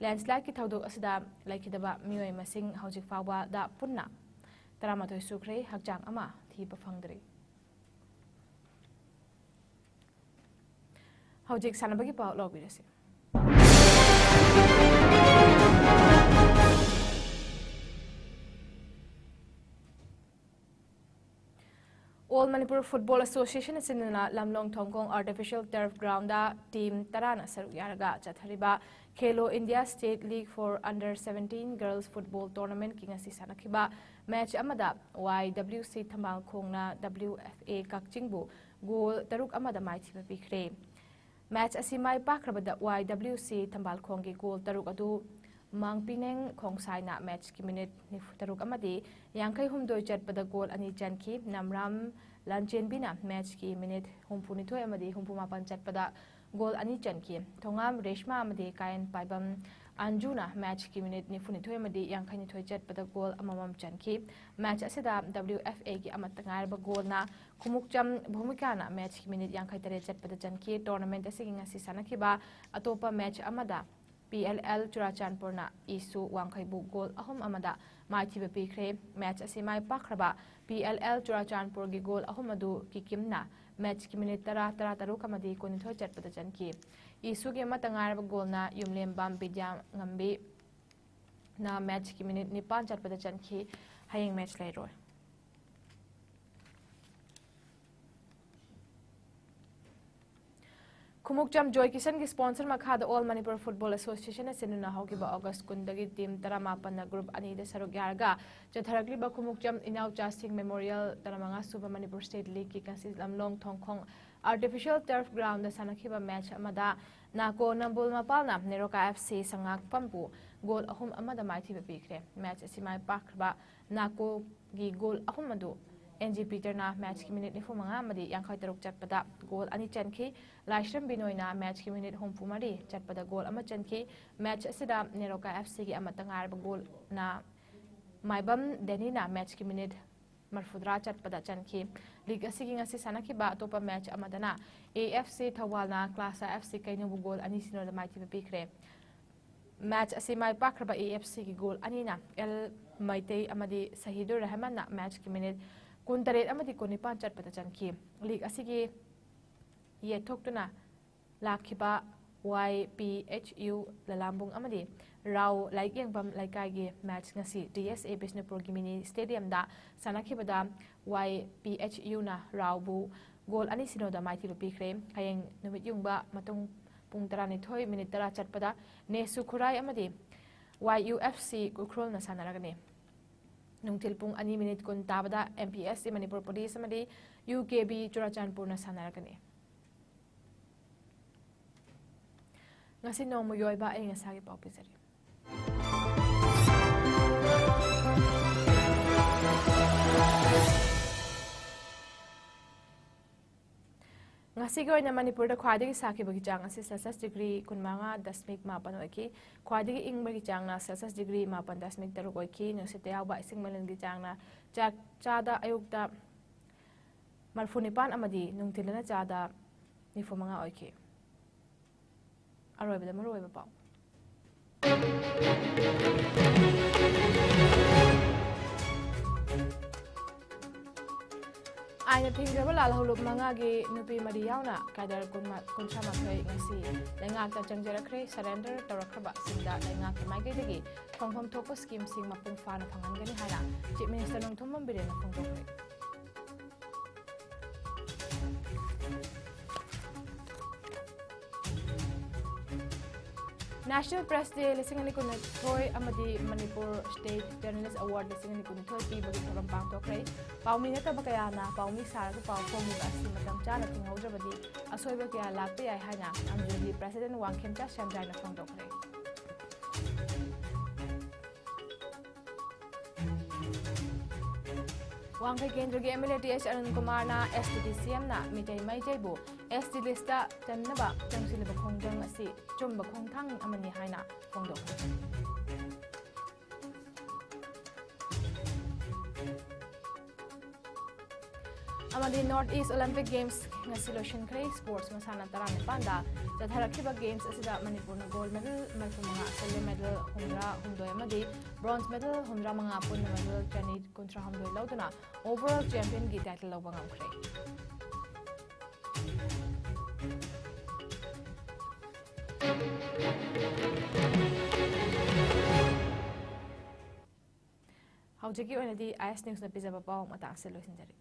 ꯂꯦꯟꯁꯂꯥꯏꯠꯀꯤ ꯊꯧꯗꯣꯛ ꯑꯁꯤꯗ ꯂꯩꯈꯤꯗꯕ ꯃꯤꯑꯣꯏ ꯃꯁꯤꯡ ꯍꯧꯖꯤꯛ ꯐꯥꯎꯕꯗ ꯄꯨꯟꯅ ꯇꯔꯥꯃꯥꯊꯣꯏ ꯁꯨꯈ꯭ꯔꯦ꯫ ꯍꯛꯆꯥꯡ ꯑꯃ ꯊꯤꯕ ꯐꯪꯗ꯭ꯔꯤ꯫ ꯍꯧꯖꯤꯛ ꯁꯥꯟꯅꯕꯒꯤ ꯄꯥꯎ ꯂꯧꯕꯤꯔꯁꯤ꯫ All Manipur Football Association ꯑꯁꯤꯅ ꯂꯝꯂꯣꯡ ꯊꯣꯡꯈꯣꯡ Artificial Turf Groundꯗ ꯇꯤꯝ ꯇꯔꯥꯅ ꯁꯔꯨꯛ ꯌꯥꯔꯒ ꯆꯠꯊꯔꯤꯕ Khelo India State League for Under seventeen Girls Football Tournamentꯀꯤ ꯉꯁꯤ ꯁꯥꯟꯅꯈꯤꯕ ꯃꯦꯆ ꯑꯃꯗ ꯋꯥꯏ ꯗꯕ꯭ꯂꯤꯎ ꯁꯤ ꯊꯝꯕꯥꯜꯈꯣꯡꯅ ꯗꯕ꯭ꯂꯤꯎ ꯑꯦꯐ ꯑꯦ ꯀꯛꯆꯤꯡꯕꯨ ꯒꯣꯜ ꯇꯔꯨꯛ ꯑꯃꯗ ꯃꯥꯏꯊꯤꯕ ꯄꯤꯈ꯭ꯔꯦ꯫ ꯃꯦꯆ ꯑꯁꯤ ꯃꯥꯏ ꯄꯥꯛꯈ꯭ꯔꯕꯗ ꯋꯥꯏ ꯗꯕ꯭ꯂꯤꯎ ꯁꯤ ꯊꯝꯕꯥꯜꯈꯣꯡꯒꯤ ꯒꯣꯜ ꯇꯔꯨꯛ ꯑꯗꯨ ꯃꯥꯡꯄꯤꯅꯦꯡ ꯈꯣꯡꯁꯥꯏꯅ ꯃꯦꯆꯀꯤ ꯃꯤꯅꯤꯠ ꯅꯤꯐꯨ ꯇꯔꯨꯛ ꯑꯃꯗꯤ ꯌꯥꯡꯈꯩ ꯍꯨꯝꯗꯣꯏ ꯆꯠꯄꯗ ꯒꯣꯜ ꯑꯅꯤ ꯆꯟꯈꯤ꯫ ꯅꯝꯔꯥꯝ ꯂꯥꯟꯆꯦꯟꯕꯤꯅ ꯃꯦꯆꯀꯤ ꯃꯤꯅꯤꯠ ꯍꯨꯝꯐꯨ ꯅꯤꯊꯣꯏ ꯑꯃꯗꯤ ꯍꯨꯝꯐꯨ ꯃꯥꯄꯟ ꯆꯠꯄꯗ ꯒꯣꯜ ꯑꯅꯤ ꯆꯟꯈꯤ꯫ ꯊꯣꯉꯥꯝ ꯔꯦꯁꯃꯥ ꯑꯃꯗꯤ ꯀꯥꯌꯟ ꯄꯥꯏꯕꯝ ꯑꯟꯖꯨꯅ ꯃꯦꯆꯀꯤ ꯃꯤꯅꯤꯠ ꯅꯤꯐꯨ ꯅꯤꯊꯣꯏ ꯑꯃꯗꯤ ꯌꯥꯡꯈꯩ ꯅꯤꯊꯣꯏ ꯆꯠꯄꯗ ꯒꯣꯜ ꯑꯃꯃꯝ ꯆꯟꯈꯤ꯫ ꯃꯦꯆ ꯑꯁꯤꯗ ꯗꯕ꯭ꯂꯤꯎ ꯑꯦꯐ ꯑꯦꯒꯤ ꯑꯃꯠꯇ ꯉꯥꯏꯔꯕ ꯒꯣꯜꯅ ꯈꯨꯃꯨꯛꯆꯝ ꯚꯨꯃꯤꯀꯥꯅ ꯃꯦꯆꯀꯤ ꯃꯤꯅꯤꯠ ꯌꯥꯡꯈꯩ ꯇꯔꯦꯠ ꯆꯠꯄꯗ ꯆꯟꯈꯤ꯫ ꯇꯣꯔꯅꯥꯃꯦꯟꯠ ꯑꯁꯤꯒꯤ ꯉꯁꯤ ꯁꯥꯟꯅꯈꯤꯕ ꯑꯇꯣꯞꯄ ꯃꯦꯆ ꯑꯃꯗ ꯄꯤ ꯑꯦꯜ ꯑꯦꯜ ꯆꯨꯔꯥꯆꯥꯟꯄꯨꯔꯅ ꯏꯁꯨ ꯋꯥꯡꯈꯩꯕꯨ ꯒꯣꯜ ꯑꯍꯨꯝ ꯑꯃꯗ ꯃꯥꯏꯊꯤꯕ ꯄꯤꯈ꯭ꯔꯦ꯫ ꯃꯦꯆ ꯑꯁꯤ ꯃꯥꯏ ꯄꯥꯛꯈ꯭ꯔꯕ ꯄꯤ ꯑꯦꯜ ꯑꯦꯜ ꯆꯨꯔꯥꯆꯥꯟꯄꯨꯔꯒꯤ ꯒꯣꯜ ꯑꯍꯨꯝ ꯑꯗꯨ ꯀꯤꯀꯤꯝꯅ ꯃꯦꯆꯀꯤ ꯃꯤꯅꯤꯠ ꯇꯔꯥ, ꯇꯔꯥ ꯇꯔꯨꯛ ꯑꯃꯗꯤ ꯀꯨꯟꯅꯤꯊꯣꯏ ꯆꯠꯄꯗ ꯆꯟꯈꯤ꯫ ꯏꯁꯨꯒꯤ ꯑꯃꯠꯇ ꯉꯥꯏꯔꯕ ꯒꯣꯜꯅ ꯌꯨꯝꯂꯦꯝꯕꯝ ꯕꯤꯗ꯭ꯌꯥ ꯉꯝꯕꯤꯅ ꯃꯦꯆꯀꯤ ꯃꯤꯅꯤꯠ ꯅꯤꯄꯥꯟ ꯆꯠꯄꯗ ꯆꯟꯈꯤ꯫ ꯍꯌꯦꯡ ꯃꯦꯆ ꯂꯩꯔꯣꯏ꯫ ꯈꯨꯃꯨꯛꯆꯝ ꯖꯣꯏ ꯀꯤꯁꯟꯒꯤ ꯁ꯭ꯄꯣꯟꯁꯔ ꯃꯈꯥꯗ All Manipur Football Association ꯑꯁꯤꯅ ꯍꯧꯈꯤꯕ ꯑꯣꯒꯁ ꯀꯨꯟꯗꯒꯤ ꯇꯤꯝ ꯇꯔꯥꯃꯥꯄꯟꯅ ꯒ꯭ꯔꯨꯞ ꯑꯅꯤꯗ ꯁꯔꯨꯛ ꯌꯥꯔꯒ ꯆꯠꯊꯔꯛꯂꯤꯕ ꯈꯨꯃꯨꯛꯆꯝ ꯏꯅꯥꯎꯆꯥꯁꯤꯡ ꯃꯦꯃꯣꯔꯤꯌꯦꯜ ꯇꯔꯥꯃꯉꯥ ꯁꯨꯕ ꯃꯅꯤꯄꯨꯔ ꯁ꯭ꯇꯦꯠ ꯂꯤꯒꯀꯤ ꯉꯁꯤ ꯂꯝꯂꯣꯡ ꯊꯣꯡꯈꯣꯡ Artificial Turf Groundꯗ ꯁꯥꯟꯅꯈꯤꯕ ꯃꯦꯆ ꯑꯃꯗ ꯅꯥꯀꯣ ꯅꯝꯕꯨꯜ ꯃꯄꯥꯜꯅ ꯅꯦꯔꯣꯀꯥ ꯑꯦꯐ ꯁꯤ ꯁꯉꯥꯛꯄꯝꯕꯨ ꯒꯣꯜ ꯑꯍꯨꯝ ꯑꯃꯗ ꯃꯥꯏꯊꯤꯕ ꯄꯤꯈ꯭ꯔꯦ꯫ ꯃꯦꯆ ꯑꯁꯤ ꯃꯥꯏ ꯄꯥꯛꯈ꯭ꯔꯕ ꯅꯥꯀꯣꯒꯤ ꯒꯣꯜ ꯑꯍꯨꯝ ꯑꯗꯨ ꯑꯦꯟ ꯖꯤ ꯄꯤꯇꯔꯅ ꯃꯦꯠꯆꯀꯤ ꯃꯤꯅꯤꯠ ꯅꯤꯐꯨ ꯃꯉꯥ ꯑꯃꯗꯤ ꯌꯥꯡꯈꯩ ꯇꯔꯨꯛ ꯆꯠꯄꯗ ꯒꯣꯜ ꯑꯅꯤ ꯆꯟꯈꯤ꯫ ꯂꯥꯏꯁ꯭ꯔꯝ ꯕꯤꯅꯣꯏꯅ ꯃꯦꯠꯆꯀꯤ ꯃꯤꯅꯤꯠ ꯍꯨꯝꯐꯨ ꯃꯔꯤ ꯆꯠꯄꯗ ꯒꯣꯜ ꯑꯃ ꯆꯟꯈꯤ꯫ ꯃꯦꯠꯆ ꯑꯁꯤꯗ ꯅꯦꯔꯣꯀꯥ ꯑꯦꯐ ꯁꯤꯒꯤ ꯑꯃꯠꯇ ꯉꯥꯏꯔꯕ ꯒꯣꯜꯅ ꯃꯥꯏꯕꯝ ꯗꯦꯅꯤꯅ ꯃꯦꯠꯆꯀꯤ ꯃꯤꯅꯤꯠ ꯃꯔꯐꯨꯇꯔꯥ ꯆꯠꯄꯗ ꯆꯟꯈꯤ꯫ ꯂꯤꯒ ꯑꯁꯤꯒꯤ ꯉꯁꯤ ꯁꯥꯟꯅꯈꯤꯕ ꯑꯇꯣꯞꯄ ꯃꯦꯠꯆ ꯑꯃꯗꯅ A F C ꯊꯧꯕꯥꯜꯅ ꯀ꯭ꯂꯥꯁꯥ F C ꯀꯩꯅꯧꯕꯨ goal ꯑꯅꯤ ꯁꯤꯅꯣꯗ ꯃꯥꯏꯊꯤꯕ ꯄꯤꯈ꯭ꯔꯦ꯫ ꯃꯦꯠꯆ ꯑꯁꯤ ꯃꯥꯏ ꯄꯥꯛꯈ꯭ꯔꯕ ꯑꯦ ꯑꯦꯐ ꯁꯤꯒꯤ ꯒꯣꯜ ꯑꯅꯤꯅ ꯑꯦꯜ ꯃꯩꯇꯩ ꯑꯃꯗꯤ ꯁꯍꯤꯗꯨꯔ ꯔꯍꯃꯟꯅ ꯃꯦꯠꯆꯀꯤ ꯃꯤꯅꯤꯠ ꯀꯨꯟꯇꯔꯦꯠ ꯑꯃꯗꯤ ꯀꯨꯟꯅꯤꯄꯥꯟ ꯆꯠꯄꯗ ꯆꯟꯈꯤ꯫ ꯂꯤꯒ ꯑꯁꯤꯒꯤ ꯌꯦꯠꯊꯣꯛꯇꯨꯅ ꯂꯥꯛꯈꯤꯕ ꯋꯥꯏ ꯄꯤ ꯑꯩꯆ ꯌꯨ ꯂꯂꯥꯝꯕꯨꯡ ꯑꯃꯗꯤ ꯔꯥꯎ ꯂꯥꯏꯔꯤꯛ ꯌꯦꯡꯐꯝ ꯂꯩꯀꯥꯏꯒꯤ ꯃꯦꯠꯆ ꯉꯁꯤ ꯗꯤ ꯑꯦꯁ ꯑꯦ ꯕꯤꯁꯅꯨꯄꯨꯔꯒꯤ ꯃꯤꯅꯤ ꯁ꯭ꯇꯦꯗꯤꯌꯝꯗ ꯁꯥꯟꯅꯈꯤꯕꯗ ꯋꯥꯏ ꯄꯤ ꯑꯩꯆ ꯌꯨꯅ ꯔꯥꯎꯕꯨ ꯒꯣꯜ ꯑꯅꯤ ꯁꯤꯅꯣꯗ ꯃꯥꯏꯊꯤꯕ ꯄꯤꯈ꯭ꯔꯦ꯫ ꯍꯌꯦꯡ ꯅꯨꯃꯤꯠ ꯌꯨꯡꯕ ꯃꯇꯨꯡ ꯄꯨꯡ ꯇꯔꯥꯅꯤꯊꯣꯏ ꯃꯤꯅꯤꯠ ꯇꯔꯥ ꯆꯠꯄꯗ ꯅꯦꯁꯨ ꯈꯨꯔꯥꯏ ꯑꯃꯗꯤ ꯋꯥꯏ ꯌꯨ ꯑꯦꯐ ꯁꯤ ꯎꯈ꯭ꯔꯨꯜꯅ ꯁꯥꯟꯅꯔꯒꯅꯤ꯫ ꯅꯨꯡꯊꯤꯜ ꯄꯨꯡ ꯑꯅꯤ ꯃꯤꯅꯤꯠ ꯀꯨꯟ ꯇꯥꯕꯗ M P S C Manipur police ꯑꯃꯗꯤ ꯌꯨ ꯀꯦ ꯕꯤ ꯆꯨꯔꯥꯆꯥꯟꯄꯨꯔꯅ ꯁꯥꯟꯅꯔꯛꯀꯅꯤ꯫ ꯉꯁꯤ ꯅꯣꯡꯃꯒꯤ ꯑꯣꯏꯕ ꯑꯏꯪ ꯑꯁꯥꯒꯤ ꯄꯥꯎ ꯄꯤꯖꯔꯤ꯫ ꯉꯁꯤꯒꯤ ꯑꯣꯏꯅ ꯃꯅꯤꯄꯨꯔꯗ ꯈ꯭ꯋꯥꯏꯗꯒꯤ ꯁꯥꯈꯤꯕꯒꯤ ꯆꯥꯡ ꯑꯁꯤ ꯁꯦꯜꯁꯤꯌꯁ ꯗꯤꯒ꯭ꯔꯤ ꯀꯨꯟꯃꯉꯥ ꯗꯁꯃꯤꯛ ꯃꯥꯄꯟ ꯑꯣꯏꯈꯤ꯫ ꯈ꯭ꯋꯥꯏꯗꯒꯤ ꯏꯪꯕꯒꯤ ꯆꯥꯡꯅ ꯁꯦꯜꯁꯤꯌꯁ ꯗꯤꯒ꯭ꯔꯤ ꯃꯥꯄꯟ ꯗꯁꯃꯤꯛ ꯇꯔꯨꯛ ꯑꯣꯏꯈꯤ꯫ ꯅꯨꯡꯁꯤꯠꯇ ꯌꯥꯎꯕ ꯏꯁꯤꯡ ꯃꯅꯤꯜꯒꯤ ꯆꯥꯡꯅ ꯆꯥꯛ ꯆꯥꯗ ꯑꯌꯨꯛꯇ ꯃꯔꯐꯨ ꯅꯤꯄꯥꯟ ꯑꯃꯗꯤ ꯅꯨꯡꯊꯤꯜꯗꯅ ꯆꯥꯗ ꯅꯤꯐꯨ ꯃꯉꯥ ꯑꯣꯏꯈꯤ꯫ ꯑꯔꯣꯏꯕꯗ ꯃꯔꯨꯑꯣꯏꯕ ꯄꯥꯎ꯫ ꯑꯥꯏꯟꯅ ꯊꯤꯡꯈ꯭ꯔꯕ ꯂꯥꯜꯍꯧꯂꯨꯞ ꯃꯉꯥꯒꯤ ꯅꯨꯄꯤ ꯃꯔꯤ ꯌꯥꯎꯅ ꯀꯦꯗꯔ ꯀꯨꯟꯃ-, ꯀꯨꯟꯊ꯭ꯔꯥ ꯃꯥꯊꯣꯏ ꯉꯁꯤ ꯂꯩꯉꯥꯛꯇ ꯆꯪꯖꯔꯛꯈ꯭ꯔꯦ꯫ ꯁꯔꯦꯟꯗꯔ ꯇꯧꯔꯛꯈ꯭ꯔꯕꯁꯤꯡꯗ ꯂꯩꯉꯥꯛꯀꯤ ꯃꯥꯏꯀꯩꯗꯒꯤ ꯐꯪꯐꯝ ꯊꯣꯛꯄ ꯁ꯭ꯀꯤꯝꯁꯤꯡ ꯃꯄꯨꯡ ꯐꯥꯅ ꯐꯪꯍꯟꯒꯅꯤ ꯍꯥꯏꯅ ꯆꯤꯐ ꯃꯤꯅꯤꯁꯇꯔ ꯅꯣꯡꯊꯣꯝꯕꯝ ꯕꯤꯔꯦꯟꯅ ꯐꯣꯡꯗꯣꯛꯈ꯭ꯔꯦ꯫ National Press Day ꯂꯤꯁꯤꯡ ꯑꯅꯤ ꯀꯨꯟꯅꯤꯊꯣꯏ ꯑꯃꯗꯤ ꯃꯅꯤꯄꯨꯔ State Journalist Award ꯂꯤꯁꯤꯡ ꯑꯅꯤ ꯀꯨꯟꯅꯤꯊꯣꯏ ꯄꯤꯕꯒꯤ ꯊꯧꯔꯝ ꯄꯥꯡꯊꯣꯛꯈ꯭ꯔꯦ꯫ ꯄꯥꯎꯃꯤ ꯅꯠꯇꯕ ꯀꯌꯥꯅ ꯄꯥꯎꯃꯤ ꯁꯥꯔꯒ ꯄꯥꯎ ꯐꯣꯡꯂꯤꯕ ꯑꯁꯤ ꯃꯇꯝ ꯆꯥꯅ ꯊꯤꯡꯍꯧꯗ꯭ꯔꯕꯗꯤ ꯑꯁꯣꯏꯕ ꯀꯌꯥ ꯂꯥꯛꯄ ꯌꯥꯏ ꯍꯥꯏꯅ ꯑꯝꯖꯨꯒꯤ president ꯋꯥꯡꯈꯦꯝꯆꯥ ꯁꯦꯝꯖꯥꯏꯅ ꯐꯣꯡꯗꯣꯛꯈ꯭ꯔꯦ꯫ ꯋꯥꯡꯈꯩ ꯀꯦꯟꯗ꯭ꯔꯒꯤ M L A T H Arun ꯀꯨꯃꯥꯔꯅ ꯑꯦꯁ ꯇꯤ ꯗꯤ ꯁꯤ ꯑꯦꯝꯅ ꯃꯤꯇꯩ ꯃꯩꯇꯩꯕꯨ ꯑꯦꯁ ꯇꯤ ꯂꯤꯁꯇ ꯆꯟꯅꯕ ꯆꯪꯁꯤꯜꯂꯤꯕ ꯈꯣꯡꯖꯪ ꯑꯁꯤ ꯑꯆꯨꯝꯕ ꯈꯣꯡꯊꯥꯡ ꯑꯃꯅꯤ ꯍꯥꯏꯅ ꯐꯣꯡꯗꯣꯛꯈꯤ꯫ ꯑꯃꯗꯤ North East Olympic Games ꯉꯁꯤ ꯂꯣꯏꯁꯤꯟꯈ꯭ꯔꯦ꯫ Sports ꯃꯁꯥꯟꯅ ꯇꯔꯥꯅꯤꯄꯥꯟꯗ ꯆꯠꯊꯔꯛꯈꯤꯕ Games ꯑꯁꯤꯗ ꯃꯅꯤꯄꯨꯔꯅ gold medal ꯃꯔꯤꯐꯨꯃꯉꯥ, silver medal ꯍꯨꯝꯗ꯭ꯔꯥ ꯍꯨꯝꯗꯣꯏ ꯑꯃꯗꯤ bronze medal ꯍꯨꯝꯗ꯭ꯔꯥ ꯃꯉꯥ, ꯄꯨꯟꯅ medal ꯆꯅꯤ ꯀꯨꯟꯊ꯭ꯔꯥ ꯍꯨꯝꯗꯣꯏ ꯂꯧꯗꯨꯅ overall championꯒꯤ title ꯂꯧꯕ ꯉꯝꯈ꯭ꯔꯦ꯫ ꯍꯧꯖꯤꯛꯀꯤ ꯑꯣꯏꯅꯗꯤ ꯑꯥꯏ ꯑꯦꯁ ꯅ꯭ꯌꯨꯁꯅ ꯄꯤꯖꯕ ꯄꯥꯎ ꯃꯇꯥꯡꯁꯤꯗ ꯂꯣꯏꯁꯤꯟꯖꯔꯤ꯫